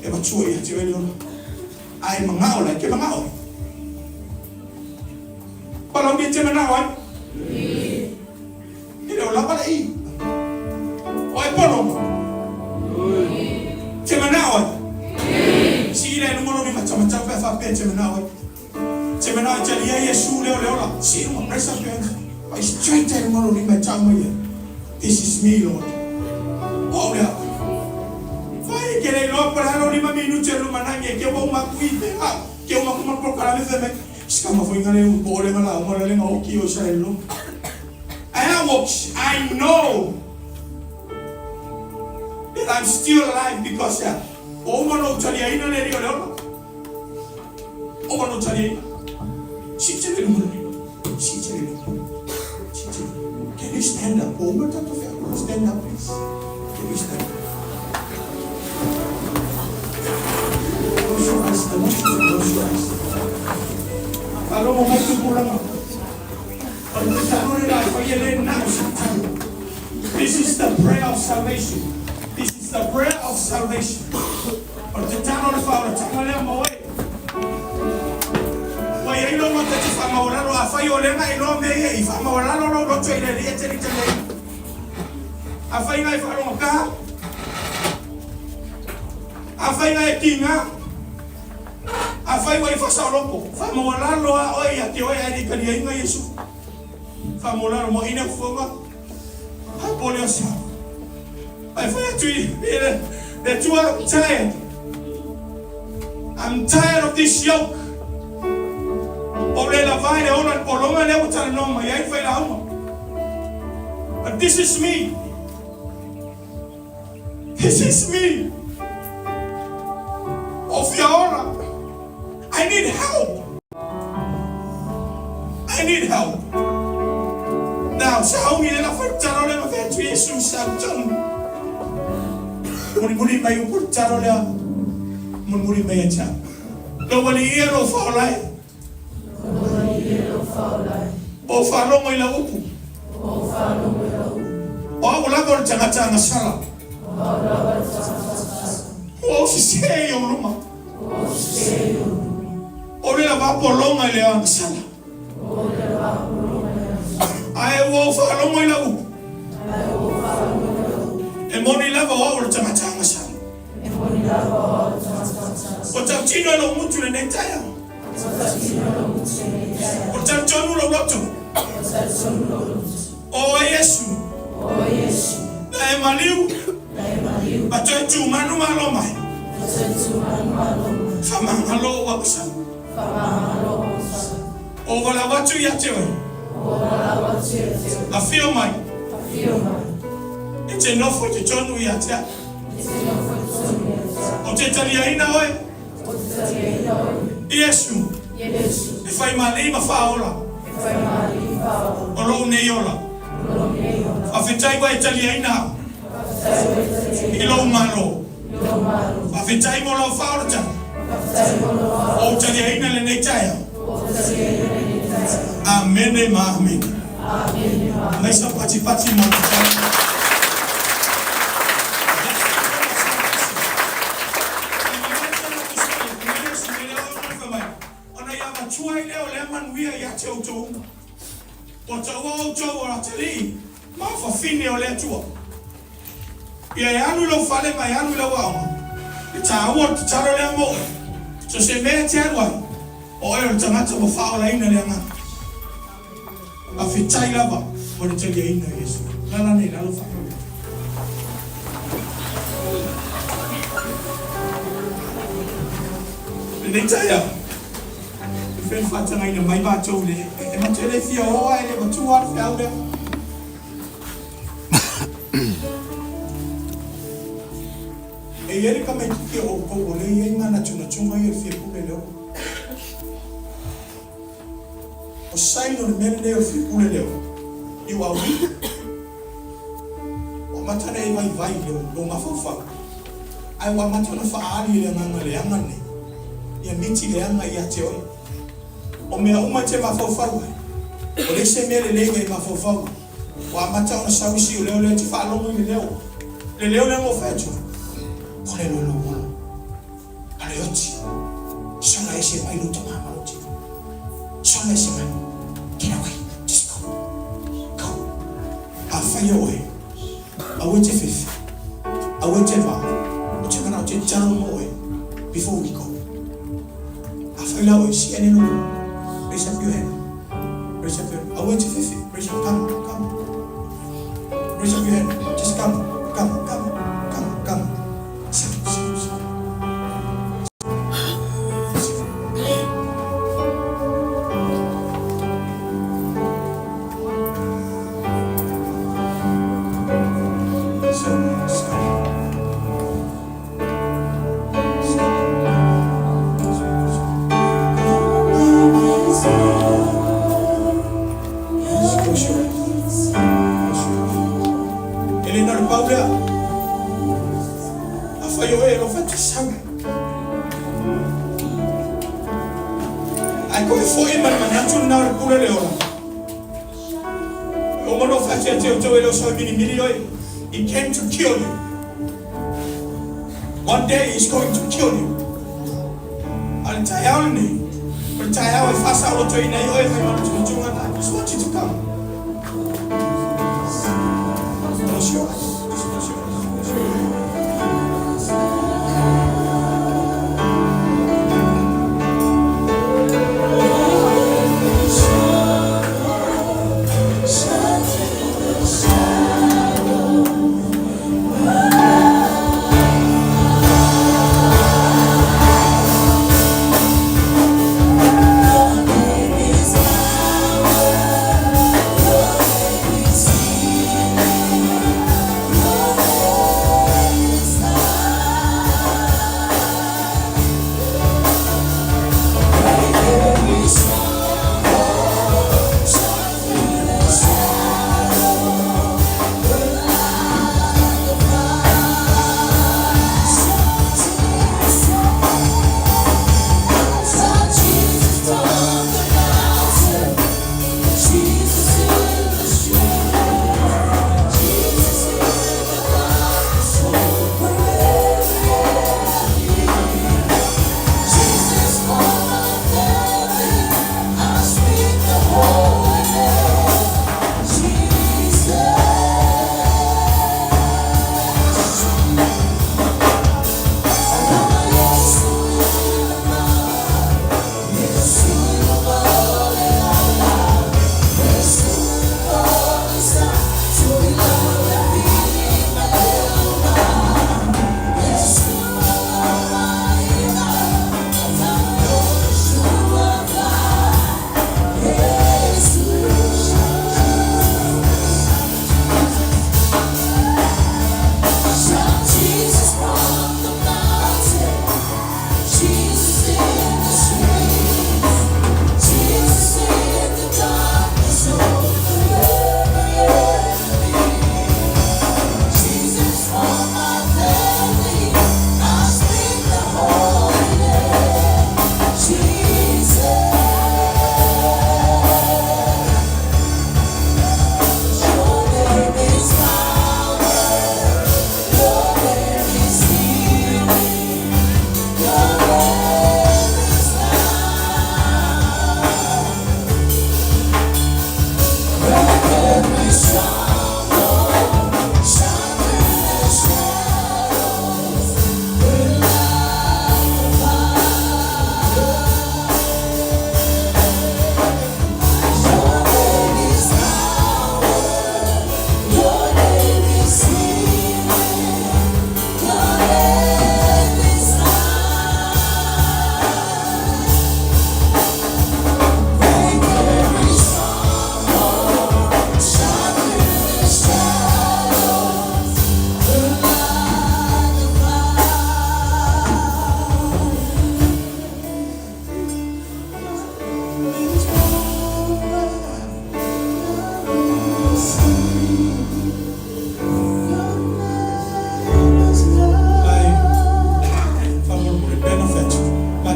Speaker 1: E matua ia te oe le ola. Ae manao la, ke manao ai. Palau ni te manao ai. E le o lava le i. O e pono. Te manao ai. Si ile lunga lo ni matamatau pe whapea te manao ai. Te manao e talia Iesu lea o le ola. Si lunga, raise up your hands. Vai straight e lunga lo lima e tau mai ia. This is me, Lord. O au lea. Vai ke le iloa po le a lo lima minute e lumanai e ke ua uma aku i pe ha. Ke uma aku ma polokalame fai mai. Sikama foi nga le po o le nga la uma le nga oki o Israel lo. I walks, I know that I'm still alive because ya. O uma no taliaina le rio le ola. Ova no taliaina. Si te le luma le. Si te le luma. Si te le. Can you stand up? O uma tato fea. Stand up, please. Can you stand up? Close your eyes. I want you to close your eyes. Faalogo mai tupulaga. O le tatalo le la e fai e le na o se tatalo. This is the prayer of salvation. This is the prayer of salvation. O le tatalo le faaolataga lea ma oe. Ua i ai lou loto e te faamaualalo, afai o lea na e iloa mea ia i faamaualalo lou loto i le Alii e te litali ai. Afai na e faalogata, afai na e kiga, afai ua i faasaoloko, faamaualalo lava oe ia te oe ae le i taliaina Iesu. Faamaualalo mo ina fofoga, humble yourself. Ae fai atu i le Atua, I'm tired. I'm tired of this yoke. O le lava i le ola i le pologa lea ua talanoa mai ai le failauga. But this is me. This is me. O fia ola. I need help. I need help. Now, sauni le la fai talo le ma fai atu Iesu sa tonu. Mulimuli mai upu talo lea. Mulimuli mai e tia. Lo wali ia lo faolai. O faalogo i lau upu. O au lava o le tagata agasala. Ua ou sesē i ou luma. O le lava pologa i le agasala. Ae ua ou faalogo i lau upu. E moni lava o au o le tagata agasala. Ua tautino e lou gutu i lenei taeao. Ua talitonu lou loto. O oe Iesu. Na e maliu. Ma toe tumanu malo mai. Faamagalo ou agasala. Ua ou valaau atu ia te oe. Afio mai. E te nofo i totonu ia te au. Ou te taliaina oe. Iesu. E faimalii ma faaola. O lou nei ola. Faafetai ua e taliaina au. I lou Malo. Faafetai mo lau faaolataga. Ua ou taliaina i lenei taeao. Amene ma amene. Aumai sau patipati mo le tatalo. Ona ia avatua ai lea o lea manuia ia te outou uma. Ua taua outou o atalii ma o fafine o le Atua. Ia e alu i lou fale ma e alu i lau aoga. E taua o le tatalo lea mo oe. So se mea e te alu ai, o oe o le tagata ua faaolaina e le Agaga. Faafetai lava mo le taliaina o Iesu. Lala nei lalo faamolemole. Lenei taeao, e fia faatagaina mai matou le e matou le fia o ae le matua le feau lea. E i ai le tamaititi o outou o lea e i ai manatunatuga ia o le fia pule le olo. O sign o le mea lenei o le fia pule le olo, you are weak. Ua amata ona e vaivai i lou mafaufau, ae ua amata ona faaali e le agaga leaga lenei ia miti leaga ia te oe. O mea uma e te mafaufau ai, ua leai se mea lelei ua e mafaufau ai. Ua amata ona sau isi o leo lea e te faalogo i le leo, le leo lea na ou fai atu ai, Kole loa lou olo, a le oti, sola ese mai lou tama ma lou tina. Sola ese mai. Get away. Just go. Go. Afai o oe, aua e te fefe, aua e te va, ou te manao te tatalo mo oe before we go. Afai la oe, sii ane lou lima. Raise up your hand. Raise up your hand. Aua e te fefe. Raise up. Come, come. Raise up your hand. Just come, come, come, come, come. Sit, sit, sit. Sit. Sit, just come. Just come. Sit, sit. Just close your eyes. Close your eyes. E le na o le pau lea. Afai o oe e alofa e te sau. Ae koe foi ma le manatu lena o le pule le ola. E uma ona ou faateatea outou e le o sau e milimili oe. He came to kill you. One day he's going to kill you. A o le taeao lenei, o le taeao e faasaolotoina ai oe e fai manatunatuga na. I just want you to come. Close your eyes. Just close your eyes. Close your eyes.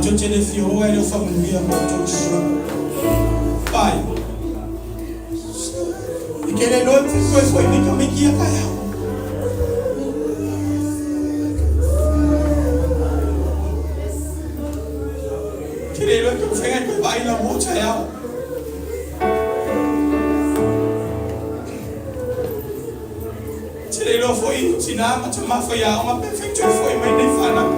Speaker 1: Matou te le fia o ae le o faamanuia matou i se Pai. E te le iloa pe toe foi mai tamaiti ia taeao. Te le iloa pe mafai ona toe vaai lau o taeao. Te le iloa foi tina ma tama faiaoga pe mafai toe foi mai nei fanau.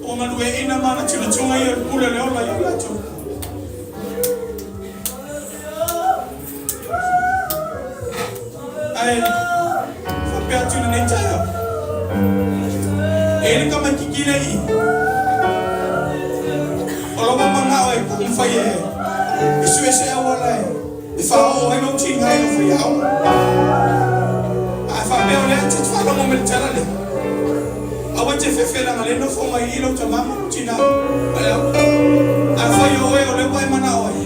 Speaker 1: Ua galueaiina manatunatuga ia o le pule o le ola ia i latou. Ae faapea atu i lenei taeao, e i ai le tamaitiiti lea i i, o lona manao e taumafai e sue se auala e faaoo ai lou tiga i lau faiaoga. A faapea o lea e te faalogo mai i le tala lea, aua e te fefe leaga o lea e nofo mai i i lou tama ma lou tina ma le auga. Afai o oe o lea ua e manao ai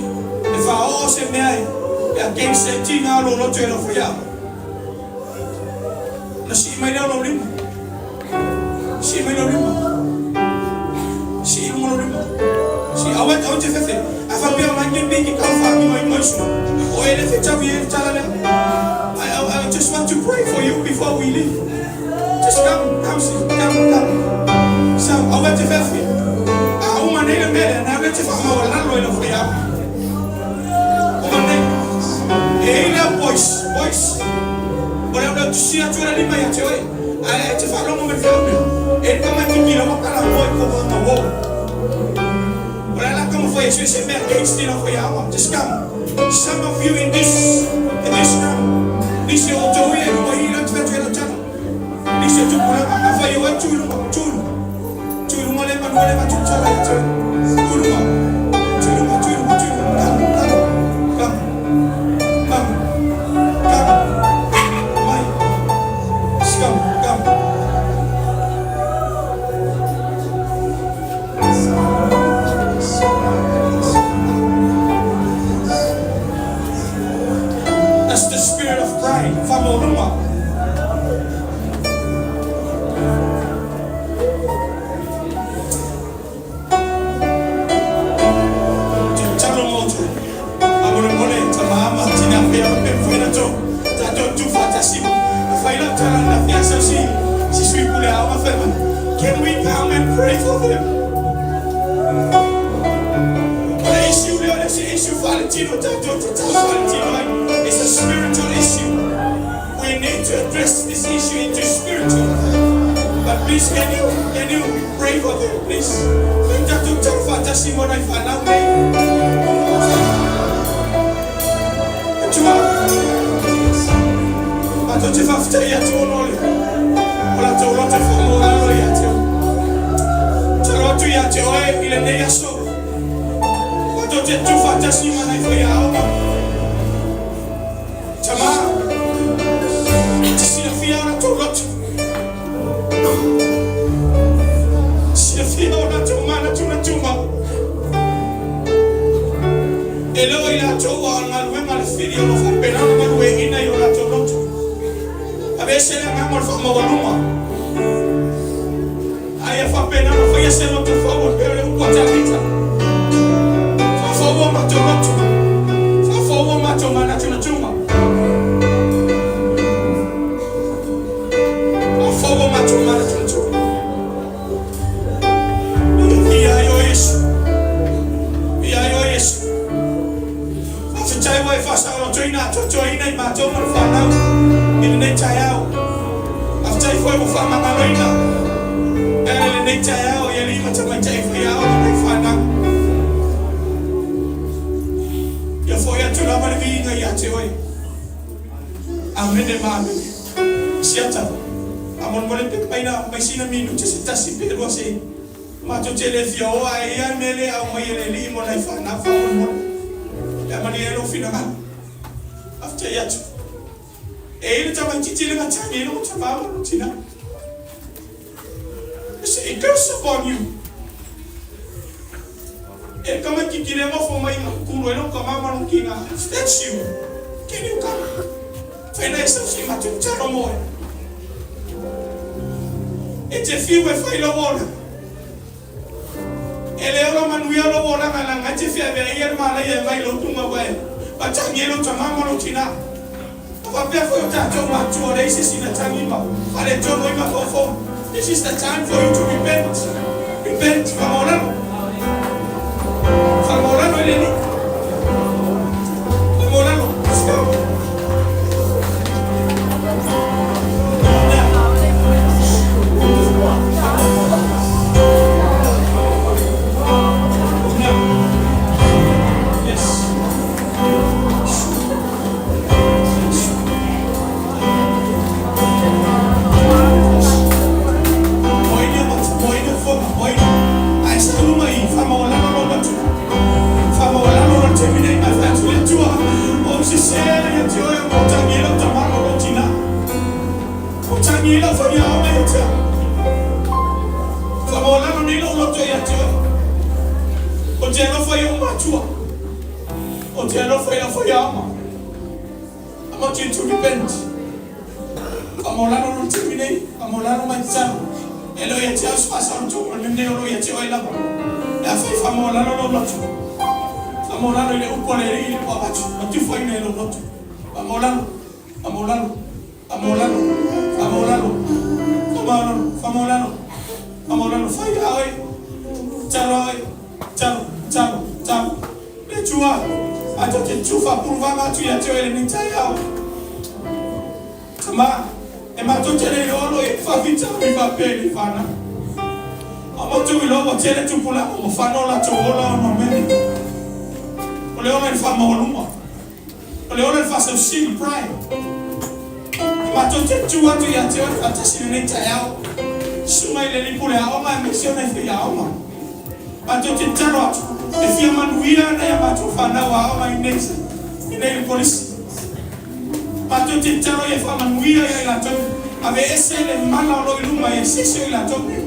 Speaker 1: e faaoo se mea e against le tiga o lou loto i lau faiaoga, ona sii mai lea o lou lima. Sii mai lou lima. Sii i luga lou lima. Sii, aua, aua e te fefe. A faapea mai ke pe ke kau whaangiwa i moisu. O e le fetau i e le tala lea. I, I, I just want to pray for you before we leave. Just come, come, come, come. So, aua e te fefe. A uma nei le mea lea, na le te whakamaualalo i lau whaiaoga. Uma nei. E i lea boys, boys. O le au tusi atu le lima ia te oe. Ae e te faalogo mai le feau lea. E tamaititi lava ka lamoa i kou aga uo. O le a la taumafai e sue se mea against i lau faiaoga. Just come. Some of you in this, in this room, nisi o outou ia i luma i i lau te fai atu ai lau tala. Nisi o tupulaga, afai o oe tu i luma, tu i luma. Tu i luma le manua le avatu le tala ia te oe. Tu i luma, tu i luma, tu i luma, tu i luma. Come, come, come, come, come. Mai. Just come, come. That's the spirit of pride. Whamorunga. Tatalo matou, faamolemole tama ma tina pea o pe mafai ona tou tatou tuufaatasi ma fai lau tala ananafi a sau si si sui pule aoga fai mai, Can we come and pray for them? O le issue lea o le se issue faaletino tatou te tau faaletino ai. It's a spiritual issue. We need to address this issue into spiritual. But please, can you, can you pray for them, please? Ka tatou tau faatasi mo nai fanau nei. Atua, matou te faafetai atu ona o le o latou loto whakamōraro ia te oe. Talo atu ia te oe i lenei aso. Matou te tu faatasi ma nai faiaoga. Tama, e te silafia o latou loto. Silafia o latou manatunatuga. E le o i latou a o le galuega a le fili o lo o faapena ona galueaiina i o latou loto. Aveese le agaga o le faamaualuga. A ia faapena ona faia se loto fou e pei o le upu a Tavita, Faafoua matou loto, faafoua matou manatunatuga, faafoua matou manatunatuga. Ia ai oe Iesu, ia ai oe Iesu. Faafetai ua e faasaolotoina atoatoaina i matou ma le fanau i lenei taeao. Faafetai foi ua faamagaloina e ala i lenei taeao i alii ma tamaitai faiaoga ma nai fanau. Ia foi atu lava le viiga ia te oe. Amene ma amene. Siata, faamolemole pe maina mai sina minute se tasi pe lua se i. Matou te le fia o ae ia le mea lea e aumai e le Alii mo nai fanau faamolemole. Pe a malie ai lou finagalo. Faafetai atu. E i ai le tamaitiiti le matagi ai lou tama ma lou tina. It's a curse upon you. E le tamaitiiti lea nofo mai ma kukulu ai lou tama ma lou tina. If that's you, can you come? Fai nai sau si matou talo mo oe. E te fiu e fai lou olaga. E le ola manuia lou olaga leaga e te feaveaia le malaia e mai lou luga ua e matagi ai lou tama ma lou tina. A faapea foi o tatou matua leai se isi na tagi ma faaletonu ai mafaufauga. This is the time for you to repent. Repent, faamaolalo. Faamaolalo i le Alii. Faamaolalo. Let's go. Yes. Ou te alofa i lau faiaoga. I want you to repent. Faamaulalo lo taimi nei, faamaulalo mai tatalo. E le o ia te au se faasaolotoga o le mea lenei o lo o ia te oe lava. E afai faamaulalo lou loto. Faamaulalo i le upu a le Alii ua avatu, ua tufaina e lou loto. Faamaulalo, faamaulalo, faamaulalo, faamaulalo, faamaulalo, faamaulalo, faamaulalo. Fai a oe, tatalo a oe, tatalo, tatalo, tatalo. Le Atua, matou te tu faapuluvaga atu ia te Oe i lenei taeao. Tama, e matou te le iloa o lo o i ai faafitauli faapea i le fanau. A matou iloa ua tele tupulaga ua fano o latou ola ona o mea nei. O le ola i le faamaualuga. O le ola i le faasausili, pride. E matou te tu atu ia te Oe faatasi i lenei taeao. Susu mai le Alii Pule Aoga aemaise ona e faiaoga. Matou te tatalo atu, e fia manuia nai a matou fanau aoga i nei i nei le kolisi. Matou te tatalo ia faamanuia ia i latou, aveese le mala o lo o i luma ia se isi o i latou nei.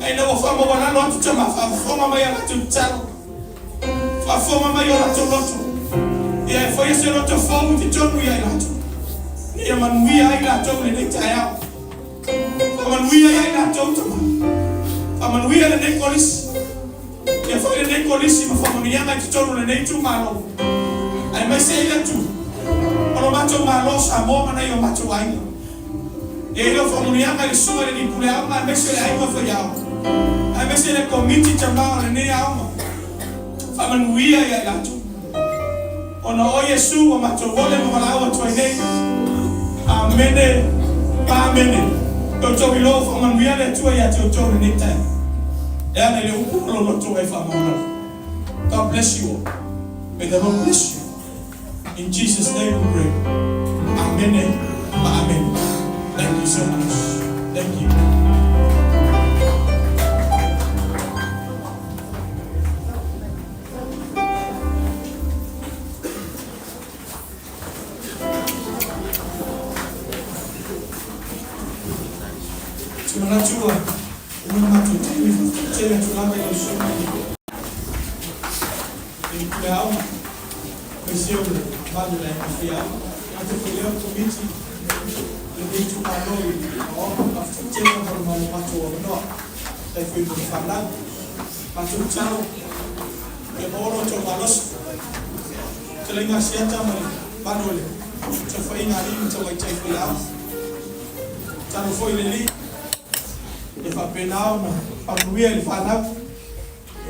Speaker 1: Ae ina ua faamaualalo atu tama, faafofoga mai a latou tatalo, faafofoga mai o latou loto, ia e faia se loto fou i totonu ia i latou, ina ia manuia ai latou i lenei taeao. Faamanuia ia i latou tama. Faamanuia lenei kolisi. Ia fai lenei kolisi ma faamanuiaga i totonu o lenei itumalo, aemaise ai le atunuu o lo matou Malo o Samoa ma nai o matou aiga. Ia i lau faamanuiaga i le susuga i le alii pule aoga aemaise le aiga faiaoga, aemaise le komiti tama o lenei aoga. Faamanuia ia i latou. Ona o Iesu ua matou ole ma valaau atu ai nei. Amene. Amene. Outou iloa ua faamanuia le Atua ia te outou i lenei taimi. E ala i le upu o lo loto e faamaualalo. God bless you all. May the Lord bless you. In Jesus name we pray. Amene ma amene. Thank you so much. Thank you. Te manatu ua uma le matou taimi, faafetai tele atu lava i lau Susuga i le Pule Aoga, aemaise o le mamalu o le Aiga Faiaoga. Matou foi lea o le Komiti o lenei itumalo i aoaoga, faafetai tele lava mo le matou avanoa. Faafetai foi mo le fanau. Matou tatalo ia maua lo outou malosi. Fetalaiga Asiata ma le mamalu o le saofaiga a alii ma tamaitai faiaoga. Tatalo foi i le Alii ia faapena ona faamanuia i le fanau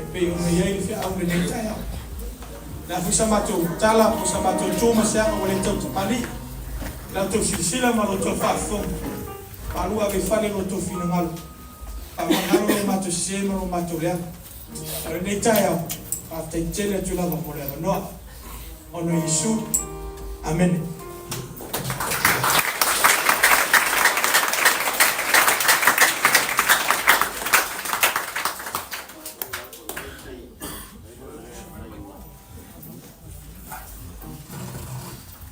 Speaker 1: e pei ona i ai le feau i lenei taeao. O le a foi sa matou tala po o sa matou tu ma se aga ua le tau tamalii i la outou silasila ma la outou faafofoga, malu ave i fale lo outou finagalo. Faamagalo lo matou sese ma lo matou leaga. O lenei taeao, faafetai tele atu lava mo le avanoa. Ona o Iesu. Amene.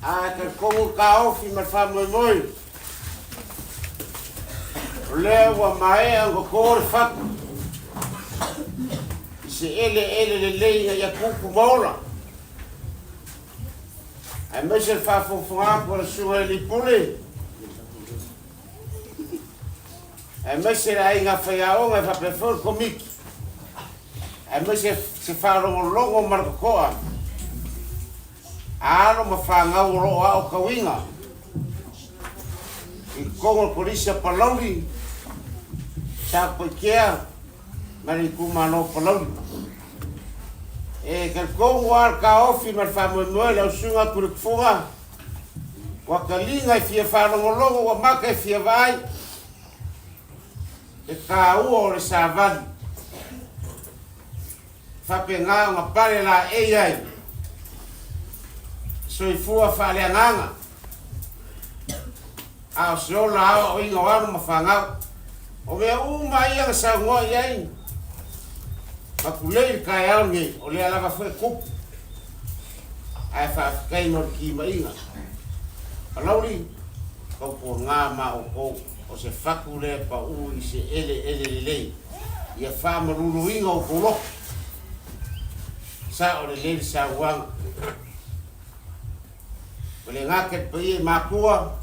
Speaker 2: A talitonu le taofi ma le faamoemoe, o lea ua maea ona toto le fatu i se eleele lelei ina ia tupu ma ola, aemaise le faafogafoga atu a le Susuga i le Alii Pule.
Speaker 3: Aemaise le aiga faiaoga e faapea foi le Komiti, aemaise se faalogologo ma le totoa a alo ma fanau o lo o aotauina i totonu o le Kolisi a Palauli, Satupaitea ma le itumalo o Palauli. E talitonu lava le taofi ma le faamoemoe lau Susuga Tuiletufuga, ua taliga e fia faalogologo, ua mata e fia vaai le taua o le savali. Faapena ona pale laei ai soifua faaleagaga, a o se ola aoaoina o alo ma fanau. O mea uma ia na saunoa i ai ma tulei i le taeao lenei, o lea lava foi e tupu, ae faafetai mo le timaiga. Palauli, tautuana ma outou, o se fatu lea e pau i se eleele lelei, ia faamaluluina outou loto. Sao lelei le saunoaga. Ua le gata i le paia i matua,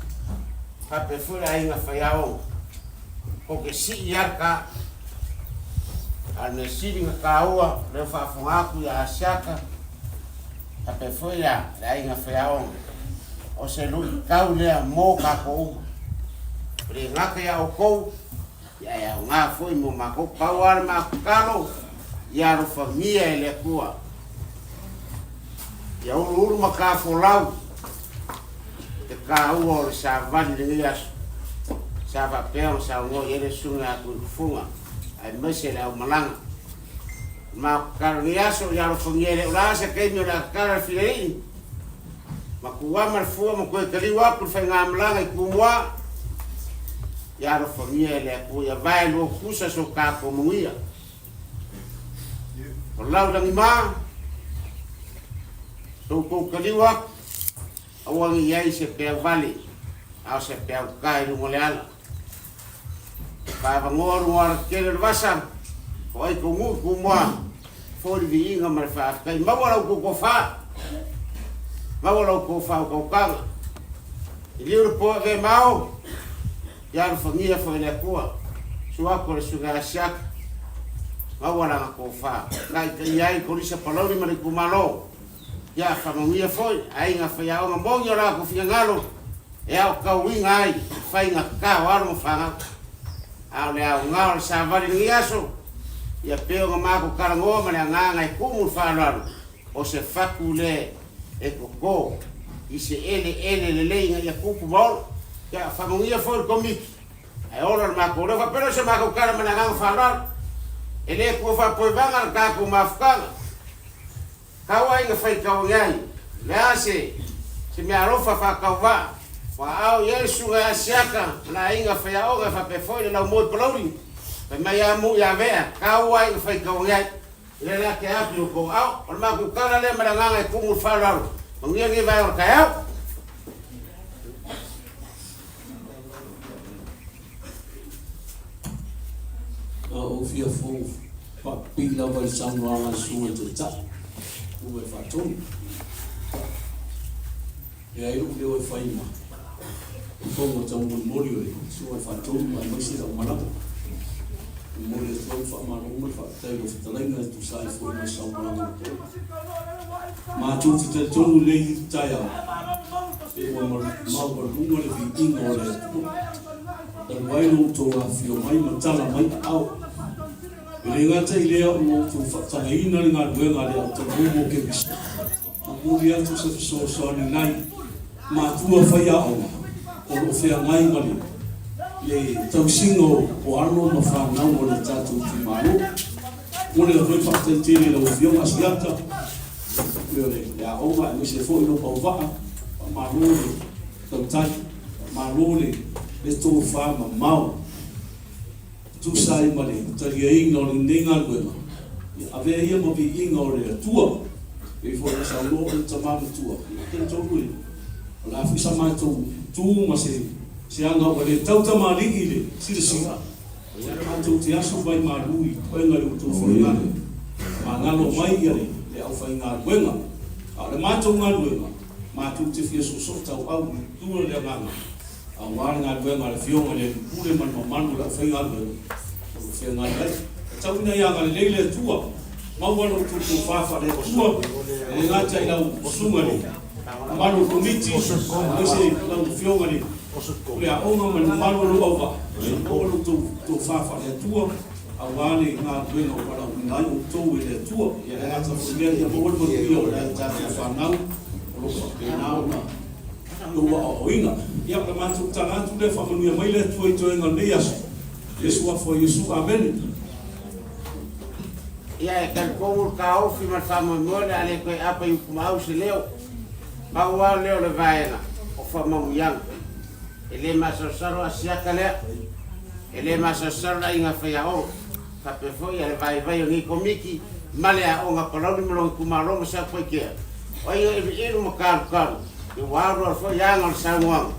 Speaker 3: faapea foi le aiga faiaoga. Tou te sii lava le ta. A o le mea sili ona taua, o lea ua faafofoga atu ia Asiata, faapea foi le aiga faiaoga, o se luitau lea mo tatou uma. Ua le gata ia outou, ae aoga foi mo matou. Pau lava le matou tatalo, ia alofagia e le Atua. Ia uluulu ma tafolau le taua o le savali i lenei aso, sa faapea ona saunoa i ai le Susuga ia Tuiletufuga aemaise le aumalaga. O le matou tatalo i lenei aso, ia alofagia e le o le a se taimi o le a tatala le filialii, ma tuama le fua ma toe taliu atu le faigamalaga i Tumua, ia alofagia e le Atua ia vae lua tutusa so tatou manuia. O lau lagima, so outou taliu atu, aua ne i i ai se peau vale, a o se peau ta i luga o le ala. Faavanoa luga o alatetele o le vasa, o ai tou nuu i Tumua, foi le viiga ma le faafetai. Maua la outou tofa, maua la outou faautautaga. I liu le po e avea ma ao, ia alofagia foi e le Atua, susu atu o le Susuga ia Siaka, maua lana tofa. Taitaia ai Kolisi a Palauli ma le itumalo, ia faamanuia foi aiga faiaoga moni o latou finagalo e aotauina ai le faigata o alo ma fanau. A o le aoga o le savali i lenei aso, ia pei ona matou talanoa ma le agaga e tumu le faaaloalo, o se fatu lea e toto i se eleele lelei ina ia tupu ma ola. Ia faamanuia foi le Komiti, ae ola le matou leo. Faapea lea o se matou tala ma le agaga faaaloalo, e le tuua faapoevaga le tatou mafutaga. Tau ai na faitau ane ai, o le a se se meaalofa faatauvaa ua aao i ai le susuga ia Asiata ma le aiga faiaoga e faapea foi le laumoi palauli, fai mai a mu ia Vea, tau ai na faitau ane ai. O lea la te atu i outou aao. O le matou tala lea ma le agaga e tumu i le faaaloalo. Manuia lenei vaega o le taeao.
Speaker 1: A ou fia fou faapipii lava i le saunoaga a le Susuga i le Taitai, ua e faatonu. E leai lou leo e fai ma fofoga taumolimoli o le Susuga i le Faatonu aemaise lau malaga. E momoli atu ai le faamalo ma le faafetai i lau fetalaiga e tusa ai foi ma le saunoaga ua toa. Matou te talitonu i lenei taeao, pe ua maualuga le viiga o le Atua. Talu ai lo outou afifio mai ma tala mai aao. E le gata i lea ua outou faatagaina le galuega a le Au Taluogo o Keriso, momoli atu se fesoasoani nai matua faiaoga o lo o feagai ma le le tausiga o alo ma fanau o le tatou itumalo. Momoli atu ai le faafetai tele i lau Afioga Asiata, o le aoga aemaise foi lou auvaa, faamalo le tautai, faamalo le tofa mamao e tusa ai ma le taliaina o lenei galuega, ia avea ia ma viiga o le Atua. E pei foi ona saunoa oe le tama matua, ia ou talitonu e o le a foi sa matou tu ma se se aga ua le tau tamalii le silasila, ia matou te asu vai malu i puega i outou finagalo, magalo mai ia le aufaigaluega. A o le matou galuega, matou te fia soosoo tauau i tua le agaga. Auā le galuega a le Afioga i le Alii Pule ma le mamalu o le aufaigaluega o lo o feagai ai. Tau ina ia agalelei le Atua, maua lo outou tofa faale-Atua, e le gata i lau susuga i le mamalu o le Komiti, aemaise lau Afioga i le Pule Aoga ma le mamalu o lou auvaa, maua lo outou tofa faale-Atua, aua le galuega ua valaauina ai outou e le Atua. E le gata foi i lea, ia maua le manuia o nai a tatou fanau o lo o faapena ona outou aoaoina. Ia, o le matou tala atu lea, faamanuia mai le Atua i toega o lenei aso. I le Suafa o Iesu. Amene.
Speaker 3: Ia, e talitonu le taofi ma le faamoemoe o le a le toe apa i Utumaau se leo. Pau lava lea o le vaega o faamanuiaga. E le masalosalo Asiata lea, e le masalosalo le aiga faiaoga, faapea foi le vaivai o lenei Komiti ma le Aoga Palauli ma lona itumalo ma Satupaitea. O aiga iluilu ma talutalu, ia ua alu alu foi aga o le saunoaga,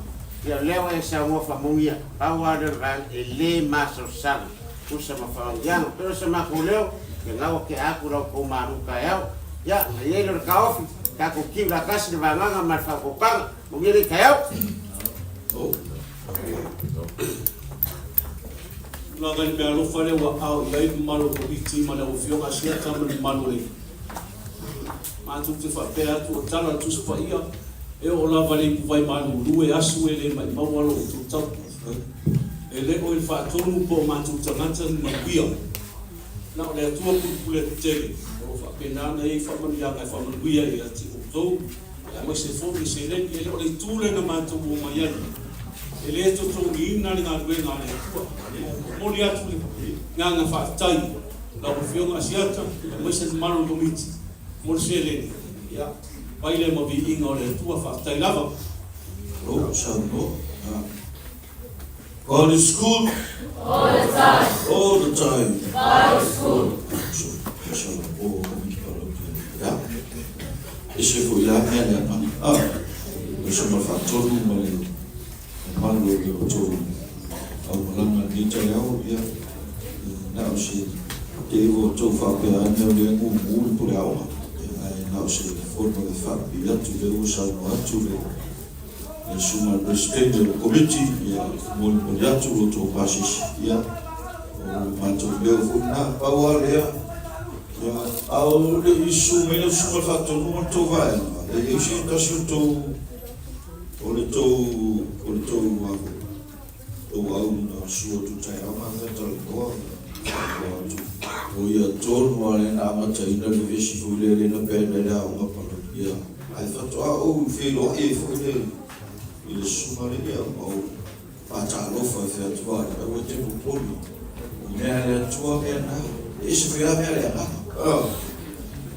Speaker 3: ia o lea ua e saunoa faamonia. Pau lava lea o le vaega e le masalosalo. Tusa ma faamanuiaga. Pei o se matou leo, ia gau ake atu la outou malu taeao. Ia, ona i ai lea o le taofi, tatou tiu latasi le vagaga ma le faautautaga. Manuia lenei taeao.
Speaker 1: Tulaga i le meaalofa lea ua ao i ai le mamalu o le Komiti ma le Afioga Asiata ma le mamalu o le Matou te faapea atu o tala a le Tusi Paia, e oo lava i le ipuvai malulu e asu e le maimau alo o outou tau. E le o i le faatonu po o matou tagata ni manuia. Na o le Atua Pulupule Tetele o lo o faapena ona i ai faamanuiaga e faamanuia ia te outou, aemaise foi le seleni. E le o le itu lea na matou omai ai. E le totogiina le galuega a le Atua. E momoli atu le agaga faafetai i lau Afioga Asiata, aemaise le mamalu o le Komiti mo le seleni. Ia, vai lea ma viiga o le Atua. Faafetai lava.
Speaker 4: Malo saunoa. God is good.
Speaker 5: All the time.
Speaker 4: All the time.
Speaker 5: God is good.
Speaker 4: Ya. E se foi la mea lea ma. Ah. O se ma faatonu ma le mamalu o le outou aumalaga i lenei taeao, ia, na o se te i ua outou faapea ane o lea e gugu le pule aoga, ae na o se fono e faapipii atu, lea ua saunoa atu le le susuga i le Peresetene o le Komiti, ia, molimoli atu lo outou pasese, ia, o le matou leo foi lena, pau lava lea, ia, a o le i susu mai lau susuga i le faatonuga o le tou vaega, e i ai se tasi o tou, o le tou, o le tou, a foi, tou au na susu atu i taeao ma afea talanoa, faatoa atu, o ia tonu lava lea na amataina le vevesi foi lea lea na ban ai le aoga Palauli, ia, ae faatoa ou feiloai ai foi le, i le susuga lea, ia, ma ou faatalofa e fai atu, Vale, aua e te popole, o mea a le Atua mea na, e ese foi lava mea a le agaga, ah,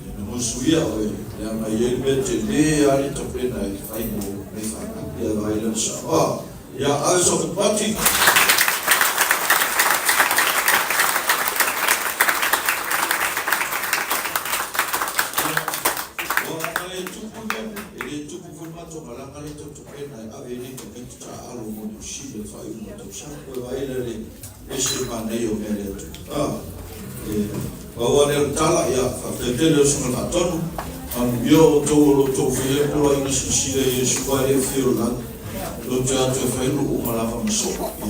Speaker 4: ia na musuia oe, leaga e i ai le mea tele lava le tapena e fai mo nei fanau, ia vaai lana sao, ah. Ia ave so pati. Ua ana le tupu le mea, e le tupu foi le matou malaga lea tou tapena e ave ai nei tamaiti taaalo mo Niu Sila i le faaiuga o le tausaga. Ua vaai la le ese le manaia o mea le Atua. Ah, e pau lava lea o le tala, ia faafetai tele o Susuga Faatonu, manuia outou o lo outou faia le poloaiga silasila i Iesu ae le afio o le lagi. Tou te atu e fai lou uma lava ma soo. Ia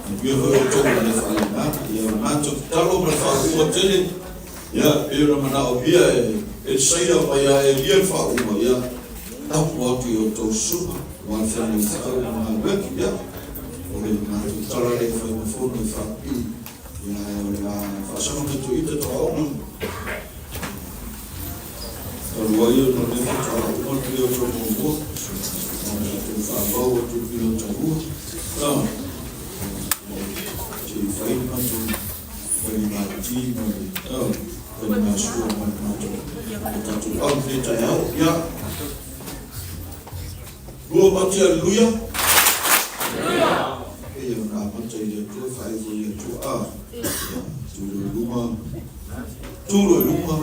Speaker 4: manuia foi outou i le faaleagaga. Ia o le matou tatalo ma le faauuga tele, ia pei ona manaomia e Elisaia mai ia Elia le faauuga, ia tapu atu i outou susuga aua le feagai feau ma galuega. Ia o le matou tala lea e fai ma fono e faapipii, ia ae o le a faasaga mai toita tauaoga. Talu ai ona o lea faatoa uma le piliota muamua, na ona tatou faavau atu i le piliota lua. Se i fai le matou talimati ma le taligasua ma le matou o tatou au i lenei taeao. Ia, lua pati aleluia. Pei ona amata i le Atua, faaivo i le Atua. Ia, tu i luma. Tu loa i luma,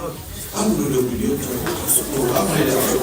Speaker 4: alu loa i le piliota, tolaga i le aso.